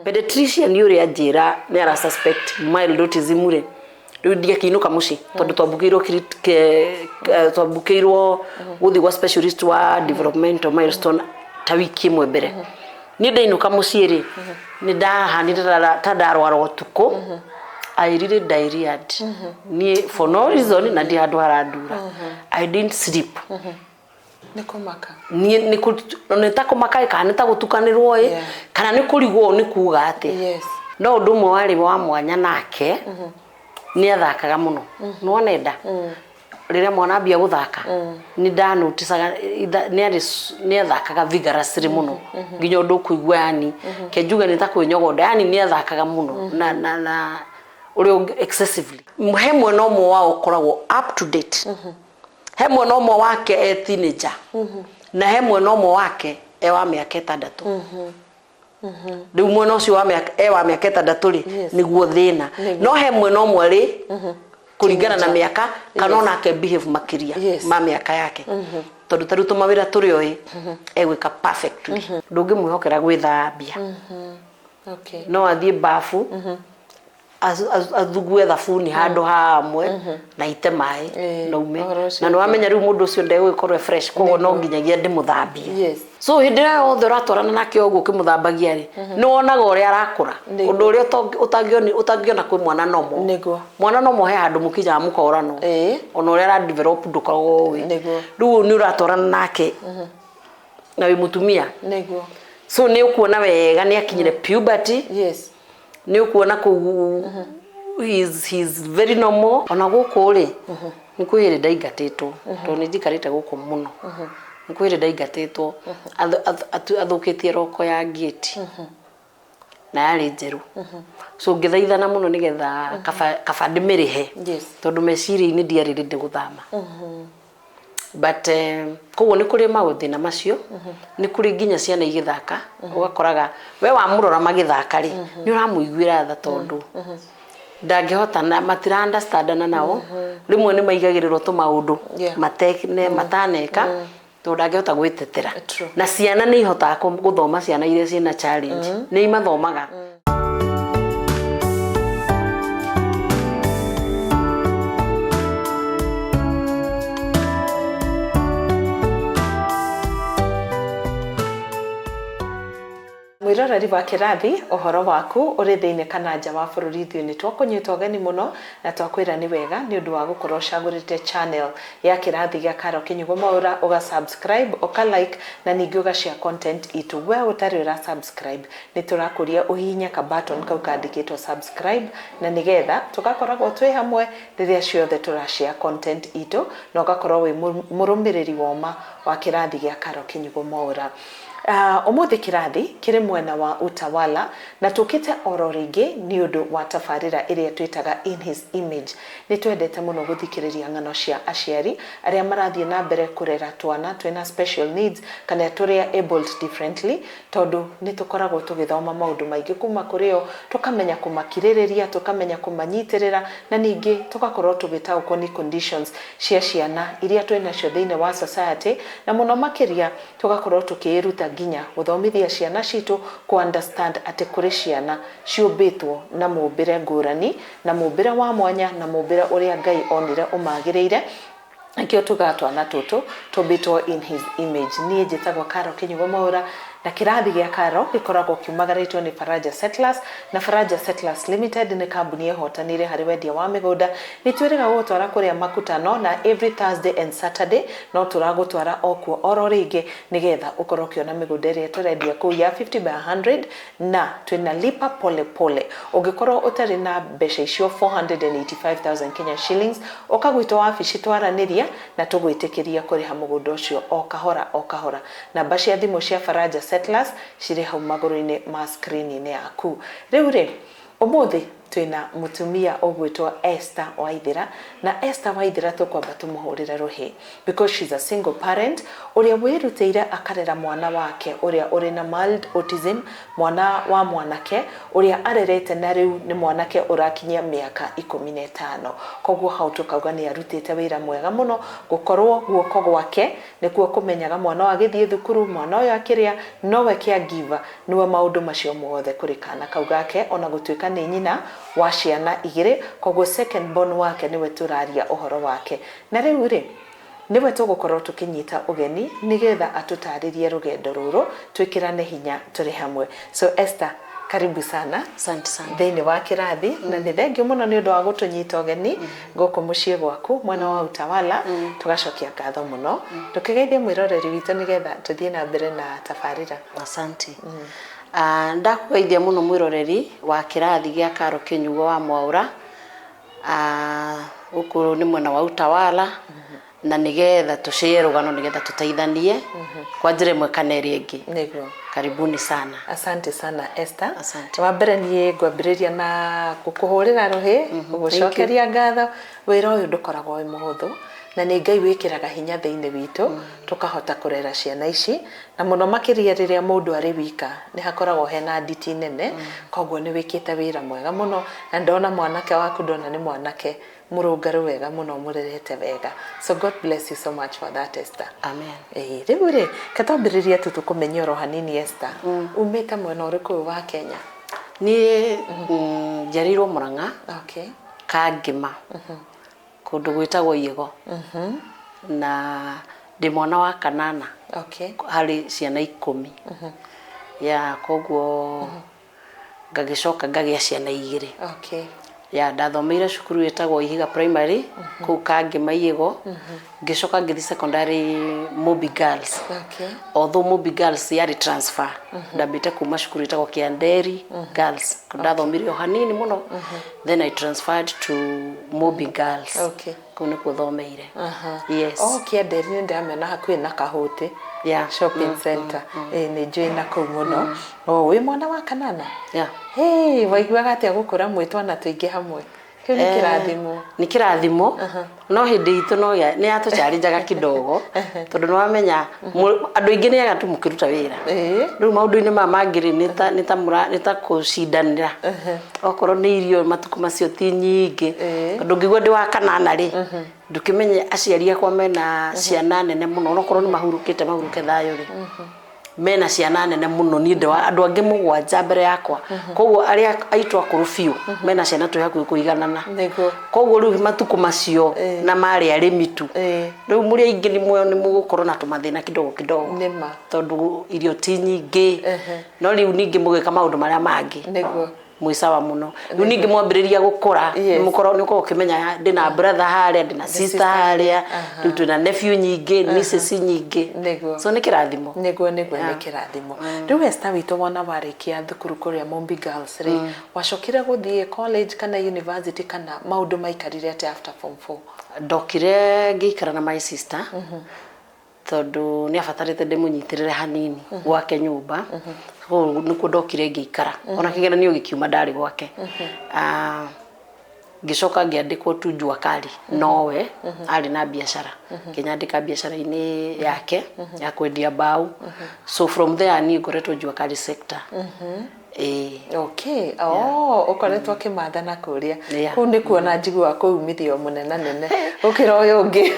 Pediatrician ũrĩa anjĩra nĩ ara suspect mild autism rĩ, rĩu ndiakĩinũka mũciĩ tondũ twambukĩirwo twambukĩirwo gũthiĩ gwa specialist wa developmental milestone ta wiki ĩmwe mbere. Niĩ ndainũka mũciĩ rĩ, nĩ ndahanire ta ndarwara ũtukũ. I really diarrheaed. Niĩ for no reason na ndirĩ handũ harandura. I didn't sleep. Nĩ kũmaka. Niĩ nĩ nĩ ta kũmaka ĩ, kana nĩ ta gũtukanĩrwo ĩ, kana nĩ kũrigwo nĩ kuga atĩa. No ũndũ ũmwe warĩ wa mwanya nake, nĩ athakaga mũno. Nĩ wona enda? Rĩrĩa mwana ambia gũthaka, nĩ ndanoticaga nĩ arĩ nĩ athakaga vigorously mũno. Nginya ũndũ ũkũigua yani, ke njuge nĩ ta kwĩnyogonda, yani nĩ athakaga mũno na na na ũrĩa excessively. He mwena ũmwe wao ũkoragwo up to date. He mwena ũmwe wake e teenager na he mwena ũmwe wake e wa mĩaka 6. Rĩu mwena ũcio wa mĩaka e wa mĩaka 6 rĩ, nĩguo thĩna. No he mwena ũmwe rĩ kũringana na mĩaka kana onake behave makĩria ma mĩaka yake. Tondũ ta rĩu tũmawĩra tũrĩa oĩ egwĩka perfectly. Ndũngĩmwĩhokera gwĩthambia. No athiĩ bafu athugue thabuni handũ hamwe na ite maĩ na ume. Ũhoro ũcio Na nĩ wamenya rĩu mũndũ ũcio ndegũgĩkorwo e fresh, koguo no nginyagia ndĩmũthambie. So hĩndĩ ĩrĩa yothe ũratwarana nake ũguo ũkĩmũthambagia rĩ, nĩ wonaga ũrĩa arakũra. Ũndũ ũrĩa ũtangĩona kwĩ mwana normal. Mwana normal he handũ mũkinyaga mũkoranwo. Ona ũrĩa ara develop ndũkoragwo ũĩ. Rĩu nĩ ũratwarana nake na wĩ mũtumia. So nĩ ũkuona wega nĩ akinyire puberty. Nĩ ũkuona kũu he's very normal. Ona gũkũ rĩ, nĩ kwĩ hĩndĩ ndaingatĩtwo, tondũ nĩ njikarĩte gũkũ mũno. Nĩ kwĩ hĩndĩ ndaingatĩtwo, athũkĩtie roko ya ngĩti, na yarĩ njerũ. So ngĩthaithana mũno nĩgetha kaba ndĩmĩrĩhe, tondũ meciria-inĩ ndiarĩ ready gũthama. But koguo nĩ kũrĩ maũthĩna macio, nĩ kũrĩ nginya ciana igĩthaka, ũgakoraga we wamũrora magĩthaka rĩ, nĩ ũramũiguĩra tha tondũ ndangĩhota na matira understandana nao, rĩmwe nĩ maigagĩrĩrwo tũmaũndũ mataneka, tondũ ndangĩhota gwĩtetera. Na ciana nĩ ihotaga gũthoma ciana iria ciĩna challenge, nĩ imathomaga. Mwĩroreri wa kĩrathi, ũhoro waku ũrĩ thĩinĩ kana nja wa bũrũri, ithuĩ nĩ twakũnyita ũgeni mũno na twakwĩra nĩ wega nĩ ũndũ wa gũkorwo ũcagũrĩte channel ya kĩrathi gĩa Karo Kĩnyugo Mwaũra, ũga subscribe, ũka like na ningĩ ũga share content itũ. We ũtarĩ ũra subscribe, nĩ tũrakũria ũhihinye ka button kau kandĩkĩtwo subscribe na nĩgetha tũgakoragwo twĩ hamwe rĩrĩa ciothe tũra share content itũ na ũgakorwo wĩ mũrũmĩrĩri woma wa kĩrathi gĩa Karo Kĩnyugo Mwaũra. Ũmũthĩ kĩrathi kĩrĩ mwena wa Utawala na tũkĩte oro rĩngĩ nĩ ũndũ wa tabarĩra ĩrĩa twĩtaga In His Image. Nĩ twendete mũno gũthikĩrĩria ng'ano cia aciari arĩa marathiĩ na mbere kũrera twana twĩna special needs kana tũrĩa abled differently, tondũ nĩ tũkoragwo tũgĩthoma maũndũ maingĩ kuma kũrĩ o, tũkamenya kũmakirĩrĩria, tũkamenya kũmanyitĩrĩra, na ningĩ tũgakorwo tũgĩtaũkwo nĩ conditions cia ciana iria twĩ nacio thĩinĩ wa society, na mũno makĩria tũgakorwo tũkĩĩruta nginya gũthomithia ciana citũ kũ understand atĩ kũrĩ ciana ciũmbĩtwo na mũmbĩre ngũrani, na mũmbĩre wa mwanya, na mũmbĩre ũrĩa Ngai onire ũmagĩrĩire. Nĩkĩo tugaga twana tũtũ tũmbĩtwo in his image. Niĩ njĩtagwo Caro Kĩnyugo Mwaũra, na kĩrathi gĩa Caro gĩkoragwo kiumagarĩtwo nĩ Faraja Settlers, na Faraja Settlers Limited nĩ kambuni ĩhotanĩire harĩ wendia wa mĩgũnda. Nĩ twĩrĩga gũgũtwara kũrĩa makutano, na every Thursday and Saturday no tũragũtwara o kuo oro rĩngĩ nĩgetha ũkorwo ũkĩona mĩgũnda ĩrĩa tũrendia kũu ya 50 by 100, na twĩna lipa pole pole. Ũngĩkorwo ũtarĩ na mbeca icio 485,000 Kenya shillings, ũka gwitũ wabici twaranĩrie na tũgwĩtĩkĩrie kũrĩha mũgũnda ũcio o kahora o kahora. Namba cia thimũ cia Faraja Settlers cirĩ hau magũrũ-inĩ ma screen-inĩ yaku. Rĩu rĩ, ũmũthĩ Twĩna mũtumia ũgwĩtwo Esther Waithera, na Esther Waithera tũkwamba tũmũhũrĩre rũhĩ because she's a single parent ũrĩa wĩrutĩire akarera mwana wake ũrĩa ũrĩ na mild autism, mwana wa mwanake ũrĩa arerete na rĩu nĩ mwanake ũrakinyia mĩaka 15. Koguo hau tũkauga nĩ arutĩte wĩra mwega mũno, gũkorwo guoko gwake nĩkuo kũmenyaga mwana ũyũ agĩthiĩ thukuru, mwana ũyũ akĩrĩa, nowe caregiver, nĩwe maũndũ macio mothe kũrĩ kana kau gake, ona gũtuĩka nĩ nyina wa ciana igĩrĩ. Koguo second born wake nĩwe tũraria ũhoro wake, na rĩu rĩ nĩwe tũgũkorwo tũkĩnyita ũgeni nĩgetha atũtarĩrie rũgendo rũrũ, twĩkĩrane hinya tũrĩ hamwe. So Esther, karibu sana. Asante sana. Thĩinĩ wa kĩrathi, na nĩ thengiũ mũno nĩ ũndũ wa gũtũnyita ũgeni gũkũ mũciĩ gwaku mwena wa Utawala. Tũgacokia ngatho mũno. Ndũkĩgeithie mwĩroreri witũ nĩgetha tũthiĩ na mbere na tabarĩra. Asante. Ndakũgeithia mũno mwĩroreri wa kĩrathi gĩa Karo Kĩnyugo wa Mwaũra. Gũkũ nĩ mwena wa Utawala, na nĩgetha tũcĩe rũgano, nĩgetha tũteithanie kwa njĩra ĩmwe kana ĩrĩa ĩngĩ. Karibuni sana. Asante sana, Esther. Asante. Wa mbere niĩ ngwambĩrĩria na gũkũhũrĩra rũhĩ, gũgũcokeria ngatho. Wĩra ũyũ ndũkoragwo wĩ mũhũthũ, na nĩ Ngai wĩkĩraga hinya thĩinĩ witũ tũkahota kũrera ciana ici, na mũno makĩria rĩrĩa mũndũ arĩ wika nĩ hakoragwo hena nditi nene. Koguo nĩ wĩkĩte wĩra mwega mũno, na ndona mwanake waku, ndona nĩ mwanake mũrũngarũ wega mũno, mũrerete wega. So God bless you so much for that, Esther. Amen. Ĩĩ, rĩu rĩ ketwambĩrĩrie tu tũkũmenye oro hanini. Esther, umĩte mwena ũrĩkũ ũyũ wa Kenya? Niĩ njiarĩirwo Murang'a, Kangĩma, kũndũ gwĩtagwo Iego, na ndĩ mwana wa kanana harĩ ciana 10 ya koguo ngagĩcoka ngagĩa ciana igĩrĩ. Ya ndathomeire cukuru ĩtagwo Ihiga Primary kũu Kangĩma Iego, ngĩcoka ngĩthiĩ secondary Mobi Girls. Although Mobi Girls yarĩ transfer, ndambĩte kuma cukuru ĩtagwo Kianderi Girls, ndathomire o hanini mũno, then I transferred to Mobi Girls. Kũu nĩkuo thomeire. Yes. Oh, Kĩanderi nĩ ndĩramĩona hakuhĩ na Kahũtĩ shopping center. Ĩĩ, nĩ njũĩ na kũu mũno. Oh, wĩ mwana wa kanana? Yeah. Hey, waiguaga atĩa gũkũra mwĩ twana tũingĩ hamwe? Kĩu nĩ kĩrathimo. Nĩ kĩrathimo, no hĩndĩ itũ no nĩ yatũcarinjaga kidogo, tondũ nĩ wamenya andũ aingĩ nĩ aga tu mũkĩruta wĩra. Rĩu maũndũ-inĩ maya mangĩ rĩ, nĩ ta kũcindanĩra, okorwo nĩ irio matukũ macio ti nyingĩ, tondũ ngĩigua ndĩ wa kanana rĩ, ndũkĩmenye aciari akwa mena ciana nene mũno, onokorwo nĩ mahurũkĩte, mahurũke thayũ rĩ, mena ciana nene mũno. Niĩ ndĩ wa andũ angĩ mũgwanja mbere yakwa, koguo arĩa aitũ akũrũ biũ mena ciana twĩ hakuhĩ kũiganana. Koguo rĩu matukũ macio na marĩ arĩmi tu, rĩu mũrĩ aingĩ nĩ mũgũkorwo na tũmathĩna kidogo kidogo, Nĩma. Tondũ irio ti nyingĩ, no rĩu ningĩ mũgĩka maũndũ marĩa mangĩ mwĩ sawa mũno. Rĩu ningĩ mwambĩrĩria gũkũra, nĩmũkorwo nĩ ũkorwo ũkĩmenya ndĩna brother harĩa, ndĩna sister sister. harĩa, rĩu twĩna nephew nyingĩ, nieces nyingĩ. So nĩ kĩrathimo. Nĩguo, nĩ kĩrathimo. Rĩu Esther witũ, wona warĩkia thukuru kũrĩa Mombi Girls rĩ, wacokire gũthiĩ college kana university, kana maũndũ maikarire atĩa after form 4? Ndokire ngĩikara na my sister, tondũ nĩ abatarĩte ndĩmũnyitĩrĩre hanini gwake nyũmba. Koguo nĩkuo ndokire ngĩikara, ona kĩgeranio gĩkiuma ndarĩ gwake. Ngĩcoka ngĩandĩkwo tu Jua Kali, nowe arĩ na biacara, ngĩnyandĩka biacara-inĩ yake ya kwendia mbaũ. So from there niĩ ngoretwo Jua Kali sector, ĩĩ. Okay, oh, ũkoretwo ũkĩmatha na kũrĩa. Yeah. Kũu nĩ kuona njiguaga kũumithio mũnenanene gũkĩra ũyũ ũngĩ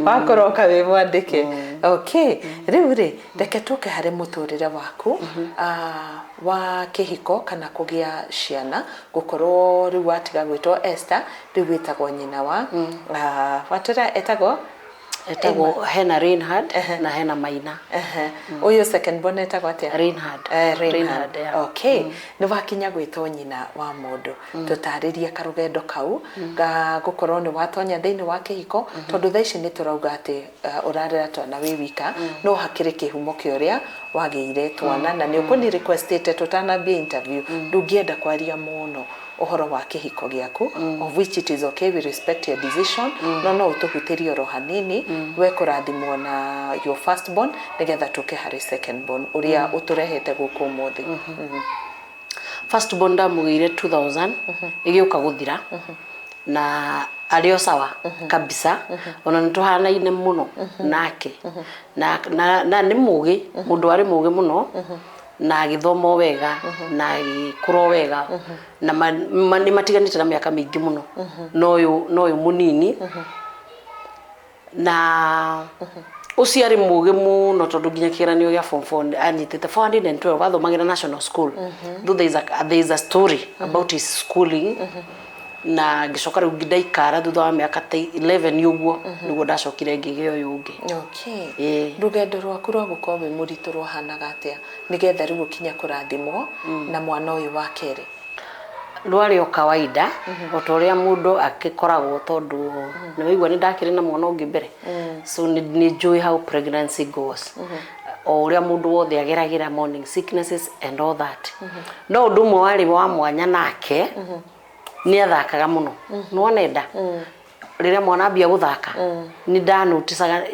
wakũroka wĩ mwandĩke. Okay, rĩu rĩ reke tũke harĩ mũtũrĩre waku wa kĩhiko kana kũgĩa ciana, gũkorwo rĩu watiga gwĩtwo Esther, rĩu wĩtagwo nyina wa watwĩra etagwo? Etagwo hena Reinhard na hena Maina. Ehe. Ũyũ second born etagwo atĩa? Reinhard. Reinhard. Reinhard, yeah. Okay. Nĩ wakinya gwĩtwo nyina wa mũndũ, tũtarĩrie karũgendo kau ga gũkorwo nĩ watonya thĩinĩ wa kĩhiko, tondũ thaa ici nĩ tũrauga atĩ ũrarera twana wĩ wika, no hakĩrĩ kĩhumo kĩa ũrĩa wagĩire twana, na nĩ ũkũni requestĩte tũtanambia interview ndũngĩenda kwaria mũno ũhoro wa kĩhiko gĩaku, of which it is okay, we respect your decision, no no ũtũhutĩrie oro hanini we kũrathimwo na your first born, nĩgetha tũke harĩ second born ũrĩa ũtũrehete gũkũ ũmũthĩ. First born ndamũgĩire 2000 ĩgĩũka gũthira na arĩ o sawa kabisa, ona nĩ tũhanaine mũno nake na nĩ mũgĩ, mũndũ warĩ mũgĩ mũno na agĩthoma o wega na agĩkũra o wega na nĩ matiganĩte na mĩaka mĩingĩ mũno na ũyũ mũnini na ũcio arĩ mũgĩ mũno tondũ nginya kĩgeranio gĩa form 4 anyitĩte 412, athomagĩra national school. Though there is a story about his schooling. Na ngĩcoka rĩu ndaikara thutha wa mĩaka ta 11 ũguo nĩguo ndacokire ngĩgĩa ũyũ ũngĩ. Ĩĩ. Rũgendo rwaku rwa gũkorwo wĩ mũritũ rwahanaga atĩa nĩgetha rĩu ũkinye kũrathimwo na mwana ũyũ wa kerĩ? Rwarĩ o kawaida o ta ũrĩa mũndũ akĩkoragwo, tondũ nĩ waigua nĩ ndakĩrĩ na mwana ũngĩ mbere, so nĩ njũĩ how pregnancy goes, o ũrĩa mũndũ wothe ageragĩra morning sicknesses and all that. No ũndũ ũmwe warĩ wa mwanya nake, nĩ athakaga mũno. Nĩwona nda rĩrĩa mwana ambia gũthaka, nĩ ndanoticaga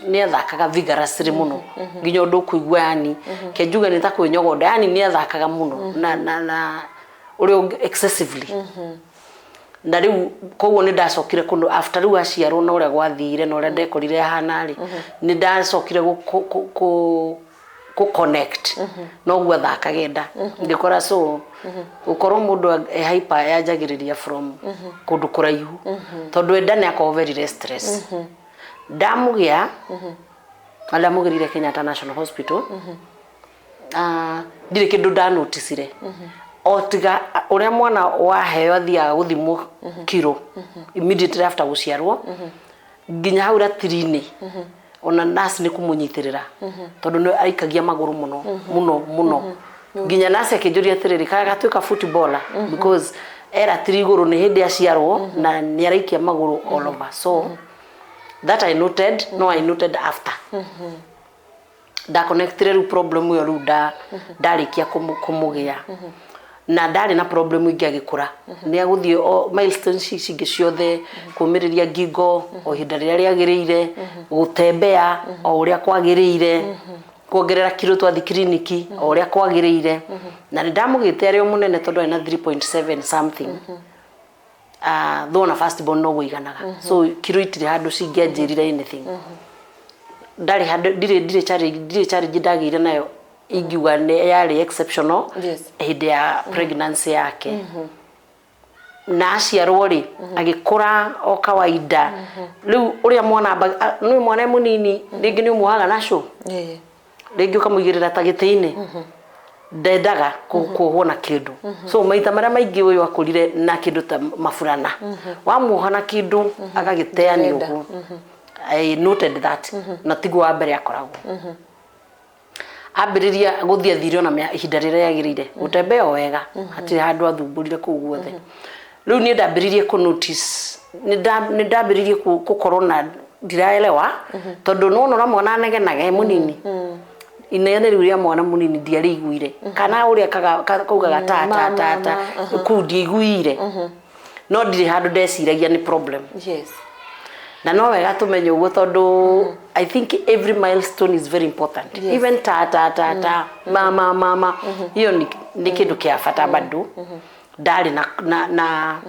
nĩ athakaga vigorously mũno nginya ũndũ ũkũigua yani kenjuge nĩ ta kwĩnyogonda, yani nĩ athakaga mũno na ũrĩa excessively. Na rĩu koguo nĩ ndacokire kũndũ after rĩu aciarwo na ũrĩa gwathire na ũrĩa ndekorire ahana rĩ, nĩ ndacokire gũ connect noguo athakage nda ngĩkora. So gũkorwo mũndũ e hyper yanjagĩrĩria from kũndũ kũraihu, tondũ enda nĩ akorwo very restless. Ndamũgĩa na ndamũgĩrire Kenyatta National Hospital. Ah, ndirĩ kĩndũ ndanoticire o tiga ũrĩa mwana waheo athiaga gũthimwo kiro immediately after gũciarwo, nginya hau ratiri-inĩ ona nurse nĩ kũmũnyitĩrĩra tondũ nĩ aikagia magũrũ mũno mũno mũno, nginya nurse akĩnjũria atĩrĩrĩ, kaga gatuĩka footballer, because eratiri igũrũ nĩ hĩndĩ aciarwo na nĩ araikia magũrũ all over. So that I noted, no I noted after ndaconnectire rĩu problem ĩyo rĩu ndarĩkia kũmũgĩa na ndarĩ na problem ingĩ. Agĩkũra nĩ agũthiĩ o milestones ici ingĩ ciothe, kũmĩrĩria ngingo o ihinda rĩrĩa rĩagĩrĩire, gũtembea o ũrĩa kwagĩrĩire, kuongerera kiro twathi kiriniki o ũrĩa kwagĩrĩire. Na nĩ ndamũgĩte arĩ o mũnene tondũ arĩ na 3.7 something, though na first born no gũiganaga, so kiro itirĩ handũ cingĩanjĩrire anything. Ndarĩ handũ ndirĩ challenge ndagĩire nayo ingiuga nĩ yarĩ exceptional hĩndĩ ya pregnancy yake. Na aciarwo rĩ, agĩkũra o kawaida. Rĩu ũrĩa mwana nĩ mwana e mũnini, rĩngĩ nĩ ũmuohaga na show, rĩngĩ ũkamũigĩrĩra ta gĩtĩ-inĩ, ndendaga kuohwo na kĩndũ. So maita marĩa maingĩ ũyũ akũrire na kĩndũ ta maburana, wamuoha na kĩndũ agagĩteania. Ndarenda. Ũguo I noted that na tiguo wa mbere akoragwo ambĩrĩria gũthiĩ, athire ona ihinda rĩrĩa rĩagĩrĩire, gũtembea o wega, hatirĩ handũ athumbũrire kũu guothe. Rĩu niĩ ndambĩrĩirie kũ notice, nĩ ndambĩrĩirie gũkorwo na ndiraelewa, tondũ nĩwona ũrĩa mwana anegenaga e mũnini, inegene rĩu rĩa mwana mũnini ndiarĩiguire, kana ũrĩa kaugaga ta ta ta ta kũu ndiaiguire, no ndirĩ handũ ndeciragia nĩ problem. Na no wega tũmenye ũguo tondũ I think every milestone is very important. Even ta ta ta ta mama mama hiyo nĩ kĩndũ kĩa bata bado. Ndarĩ na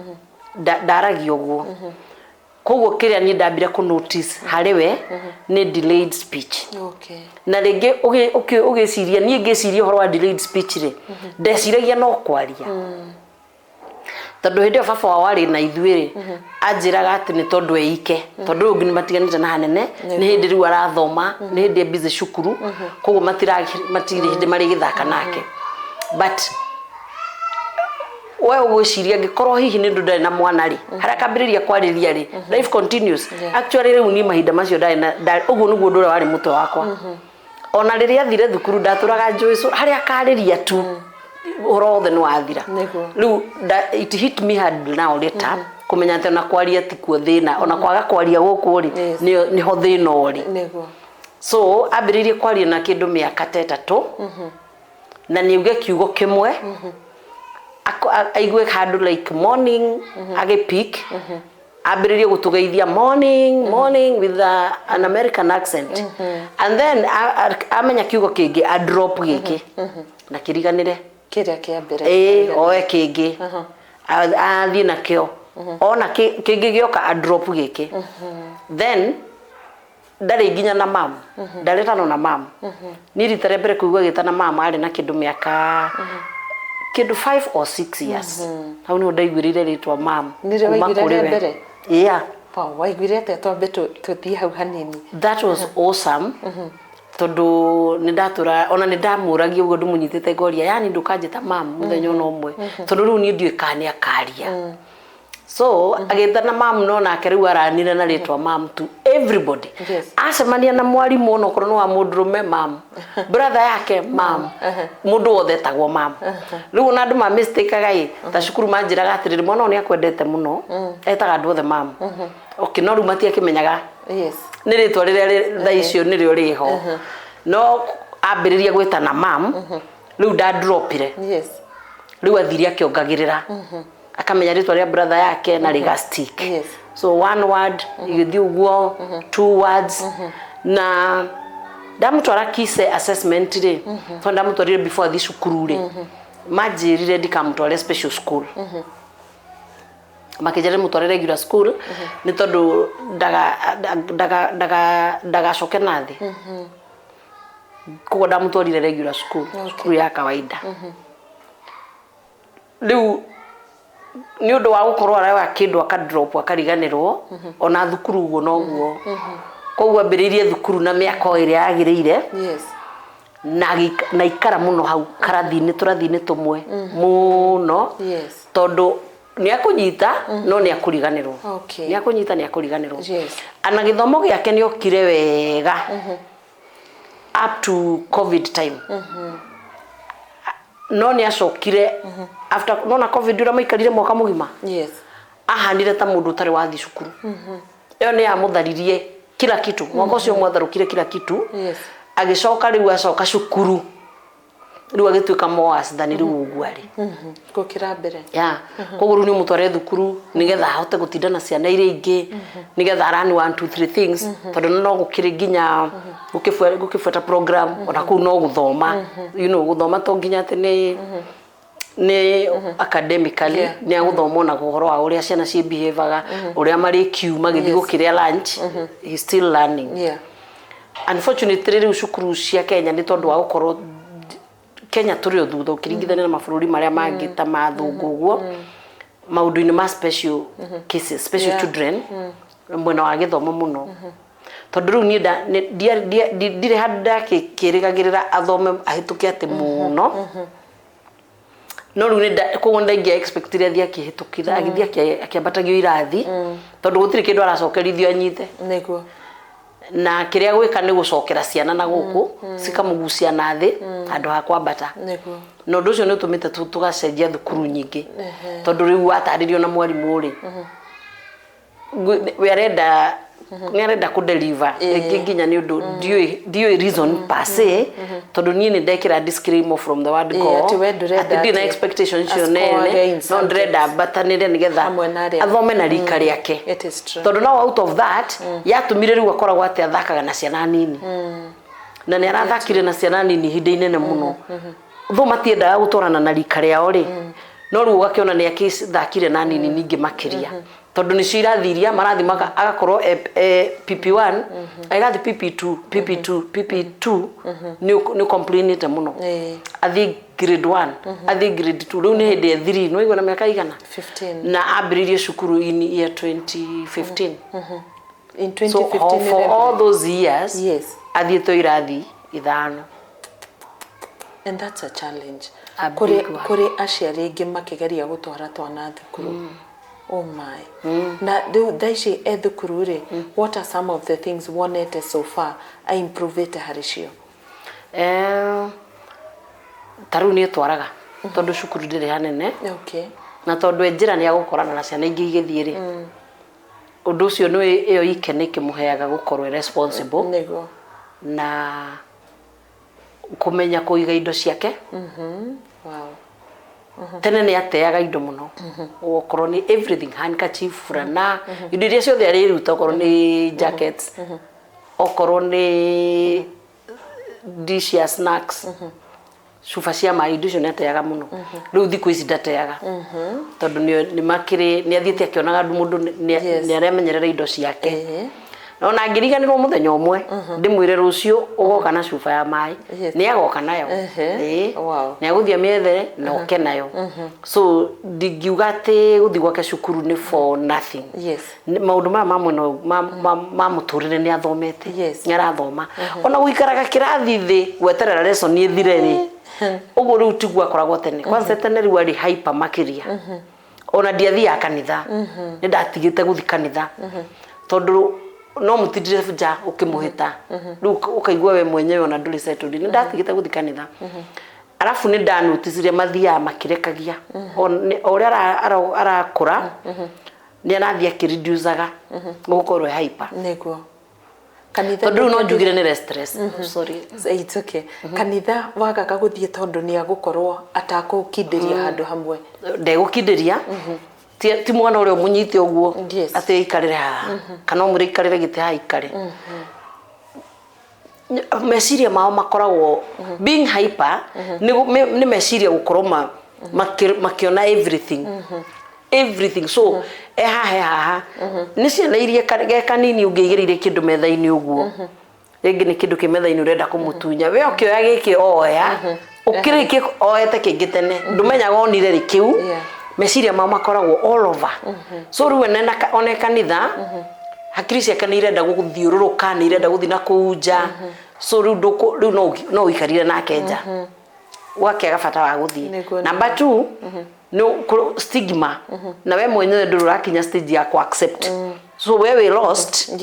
ndaragia ũguo. Koguo kĩrĩa niĩ ndambire kũ notice harĩ we nĩ delayed speech. Na rĩngĩ ũgĩciria, niĩ ngĩciria ũhoro wa delayed speech rĩ, ndeciragia no kwaria, tondũ hĩndĩ ĩyo baba wao arĩ na ithuĩ rĩ, anjĩraga atĩ nĩ tondũ eike, tondũ ũyũ ũngĩ nĩ matiganĩte na hanene, nĩ hĩndĩ rĩu arathoma, nĩ hĩndĩ e busy cukuru, koguo matirĩ hĩndĩ marĩgĩthaka nake. But we ũgwĩciria angĩkorwo hihi nĩ ũndũ ndarĩ na mwana rĩ, harĩa akambĩrĩria kwarĩria rĩ, life continues. Actually rĩu niĩ mahinda macio ndarĩ na ũguo nĩguo ũndũ ũrĩa warĩ mũtwe wakwa. Ona rĩrĩa athire thukuru ndatũraga njũĩ, so harĩa akarĩria tu ũhoro wothe nĩ wathira. Rĩu it hit me hard now later kũmenya atĩ ona kwaria tikuo thĩna, ona kwaga kwaria gũkũ rĩ, nĩho thĩna ũrĩ. So ambĩrĩirie kwaria na kĩndũ mĩaka ta 3 na nĩ auge kiugo kĩmwe, aigue handũ like morning, agĩpick ambĩrĩrie gũtũgeithia morning morning with an American accent, and then amenya kiugo kĩngĩ a drop gĩkĩ na kĩriganĩre. Kĩrĩa kĩa mbere. Ĩĩ, oe kĩngĩ athiĩ nakĩo, ona kĩngĩ gĩoka a drop gĩkĩ. Then ndarĩ nginya na mam, ndaretano na mam. Niĩ rita rĩa mbere kũigua agĩtana mam arĩ na kĩndũ mĩaka kĩndũ 5 or 6 years. Hau nĩho ndaiguĩrĩire rĩtwa mam. Nĩrĩo kuma waiguire kũrĩ rĩa we. mbere? Yeah. Wow, waiguire atĩa? Twambe tũthiĩ hau hanini. That was awesome, tondũ nĩ ndatũra ona nĩ ndamũragia ũguo ndĩmũnyitĩte ngoria, yani ndũkanjĩta mam mũthenya ona ũmwe, tondũ rĩu niĩ ndiũĩ kana nĩ akaria. So agĩtana mam, no nake rĩu aranire na rĩtwa mam to everybody. Acemania na mwarimũ, ona okorwo nĩ wa mũndũrũme, mam, brother yake, mam, mũndũ wothe etagwo mam. Rĩu ona andũ ma mistake-aga ĩ ta cukuru manjĩraga atĩrĩrĩ, mwana ũyũ nĩ akwendete mũno, etaga andũ othe mam. Okay, no rĩu matiakĩmenyaga nĩ rĩtwa rĩrĩa thaa icio nĩrĩo rĩho. No ambĩrĩria gwĩtana mam, rĩu ndadropire. Rĩu athire akĩongagĩrĩra, akamenya rĩtwa rĩa brother yake na rĩga stick. So one word igĩthiĩ ũguo, two words. Na ndamũtwara KISE assessment rĩ, tondũ ndamũtwarire before athiĩ cukuru rĩ, manjĩrire ndikamũtware special school, makĩnjĩra ndĩmũtware regular school nĩ tondũ ndagacoke na thĩ. Koguo ndamũtwarire regular school, cukuru ya kawaida. Rĩu nĩ ũndũ wa gũkorwo aroya kĩndũ akadrop akariganĩrwo, ona thukuru ũguo noguo. Koguo ambĩrĩirie thukuru na mĩaka o ĩrĩa yagĩrĩire. Na na ikara mũno hau karathi-inĩ, tũrathi-inĩ tũmwe mũno, tondũ nĩ akũnyita no nĩ akũriganĩrwo. Nĩ akũnyita, nĩ akũriganĩrwo. Ana gĩthomo gĩake nĩ okire wega up to COVID time, no nĩ acokire after nona COVID ũrĩa maikarire mwaka mũgima. Ahanire ta mũndũ ũtarĩ wathiĩ cukuru. Ĩyo nĩ yamũtharirie kila kitu. Mwaka ũcio mwatharũkire kila kitu. Agĩcoka rĩu acoka cukuru, rĩu agĩtuĩka more than rĩu ũguo arĩ. Gũkĩra mbere. Ya, koguo rĩu nĩ ũmũtware thukuru nĩgetha ahote gũtinda na ciana iria ingĩ, nĩgetha arani one two three things, tondũ no gũkĩrĩ nginya gũkĩbuata program ona kũu no gũthoma, gũthoma to nginya atĩ nĩ academically. Nĩ agũthoma ona ũhoro wa ũrĩa ciana ciĩ behavior, ũrĩa marĩ queue magĩthiĩ gũkĩrĩa lunch. He's still learning. Unfortunately, rĩu cukuru cia Kenya, nĩ tondũ wa gũkorwo Kenya tũrĩ o thutha ũkĩringithania na mabũrũri marĩa mangĩ ta mathũngũ ũguo maũndũ-inĩ ma special cases, special children, mwena wa gĩthomo mũno, tondũ rĩu niĩ ndirĩ handũ ndakĩrĩgagĩrĩra athome ahĩtũke atĩ mũno. No rĩu koguo nĩ expectire athiĩ akĩhĩtũkĩra, agĩthiĩ akĩambatagio irathi, tondũ gũtirĩ kĩndũ aracokerithio anyite. Na kĩrĩa gwĩka nĩ gũcokera ciana na gũkũ cikamũgucia na thĩ handũ ha kwambata. Na ũndũ ũcio nĩ ũtũmĩte tũgacenjia thukuru nyingĩ, tondũ rĩu watarĩrio na mwarimũ rĩ, we arenda, nĩ arenda kũ deliver rĩngĩ nginya nĩ ũndũ ndiũĩ reason per se, tondũ niĩ nĩ ndekĩra disclaimer from the word go. Atĩ we ndũrenda atĩ ndirĩ na atĩ expectation icio ascore nene, in no subjects. ndĩrenda ambatanĩre nĩgetha Hamwe na arĩa- athome na rika rĩake. It is true. Tondũ now out of that yatũmire rĩu akoragwo atĩ athakaga na ciana nini, na nĩ arathakire na ciana nini ihinda inene mũno, though matiendaga gũtwarana na rika rĩao rĩ, no rĩu ũgakĩona nĩ akĩthakire na nini ningĩ makĩria, tondũ nĩcio irathi iria marathi agakorwo e PP1, agathi PP2, PP2, PP2 nĩ complainĩte mũno. Athiĩ grade 1, athiĩ grade 2, rĩu nĩ hĩndĩ e 3. Nĩ waigua na mĩaka igana? 15. Na ambĩrĩirie cukuru in year 2015. In 2015. So for all those years athiĩte irathi ithano. And that's a challenge. A big Kũrĩ one. kũrĩ aciari aingĩ makĩgeria gũtwara twana thukuru. Oh my. Na rĩu thaa ici e thukuru rĩ, what are some of the things wonete so far aimprovĩte harĩ cio? Ta rĩu nĩ twaraga, tondũ cukuru ndĩrĩ hanene, na tondũ e njĩra nĩ agũkorana na ciana ingĩ igĩthiĩ rĩ, ũndũ ũcio nĩ ĩyo ike nĩ ĩkĩmũheaga gũkorwo e responsible na kũmenya kũiga indo ciake. Tene nĩ ateaga indo mũno, okorwo nĩ everything, handkerchief, furana, indo iria ciothe arĩruta, okorwo nĩ jackets, okorwo nĩ dish ya snacks. Cuba cia maĩ, indo icio nĩ ateaga mũno. Rĩu thikũ ici ndateaga tondũ nĩ makĩrĩ nĩ athiĩte akĩonaga mũndũ nĩ aramenyerera indo ciake. Ona ngĩriganĩrwo mũthenya ũmwe ndĩmwĩre rũciũ ũgoka na cuba ya maĩ, nĩ agoka nayo. Nĩ agũthiĩ amĩethere na oke nayo. So ndingiuga atĩ gũthiĩ gwake cukuru nĩ for nothing. Maũndũ maya ma mwena ma mũtũrĩre nĩ athomete. Nĩ arathoma. Ona gũikaraga kĩrathi thĩ gweterera lesson ĩthire rĩ, ũguo rĩu tiguo akoragwo tene. Kwanza tene rĩu arĩ hyper makĩria. Ona ndiathiaga kanitha, nĩ ndatigĩte gũthiĩ kanitha tondũ no mũtindire nja ũkĩmũhĩta, rĩu ũkaigua we mwenyewe ona ndũrĩ settled. Nĩ ndatigĩte gũthiĩ kanitha. Arabu nĩ ndanoticirie mathiaga makĩrekagia o ũrĩa arakũra, nĩ arathiĩ akĩreducaga gũkorwo e hyper. Nĩguo. Kanitha tondũ rĩu no njugire nĩ stress. Sorry. It's okay. Kanitha wagaga gũthiĩ tondũ nĩ agũkorwo atakũkindĩria handũ hamwe. Ndegũkindĩria. Ti mwana ũrĩa ũmũnyite ũguo atĩ aikarĩre haha kana ũmwĩre aikarĩre gĩtĩ haha aikare. Meciria mao makoragwo being hyper nĩ meciria gũkorwo makĩona everything. Everything. So e haha, e haha. Nĩ ciana iria ge kanini ũngĩigĩrĩire kĩndũ metha-inĩ ũguo, rĩngĩ nĩ kĩndũ kĩ metha-inĩ ũrenda kũmũtunya, we ũkĩoya gĩkĩ oya, ũkĩrĩkie oete kĩngĩ tene, ndũmenyaga onire rĩ kĩu. Meciria mao makoragwo all over. So rĩu one kanitha, hakiri ciake nĩ irenda gũthiũrũrũka, nĩ irenda gũthiĩ na kũu nja. So rĩu rĩu no ũikarire nake nja, ũgakĩaga bata wa gũthiĩ. Number two, nĩ stigma, na we mwenyewe ndũrĩ ũrakinya stage ya ku accept, so we wĩ lost.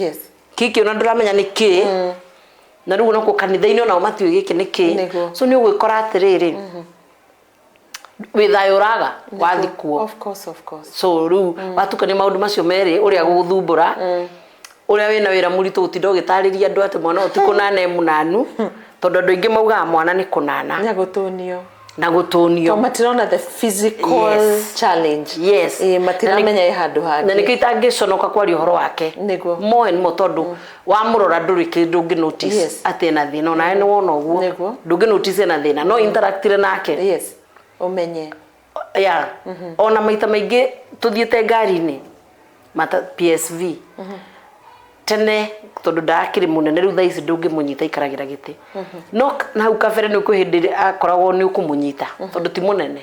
Kĩkĩ ona ndũramenya nĩ kĩ, na rĩu onakuo kanitha-inĩ onao matiũĩ gĩkĩ nĩ kĩ. So nĩ ũgwĩkora atĩrĩrĩ, wĩ thayũ ũraga wathiĩ kuo. Of course, of course. So rĩu watukania maũndũ macio merĩ, ũrĩa gũgũthumbũra, ũrĩa wĩna wĩra mũritũ gũtinda ũgĩtarĩria andũ atĩ mwana ũyũ ti kũnana e mũnanu, tondũ andũ aingĩ maugaga mwana nĩ kũnana. Na gũtũnio. Na gũtũnio. To matirona the physical challenge. Yes. Matiramenya ĩ handũ hangĩ. Na nĩkĩo itangĩconoka kwaria ũhoro wake. Nĩguo. More and more, tondũ wamũrora ndũrĩ kĩndũ ũngĩ notice atĩ ena thĩna, onawe nĩ wona ũguo. Nĩguo. Ndũngĩ notice ena thĩna, no interactire nake. Yes. Ũmenye. Yeah. Ona maita maingĩ tũthiĩte ngari-inĩ mata PSV tene, tondũ ndakĩrĩ mũnene rĩu thaa ici ndũngĩmũnyita ikaragĩra gĩtĩ, no na hau kabere nĩ kwĩ hĩndĩ ĩrĩa akoragwo nĩ ũkũmũnyita tondũ ti mũnene,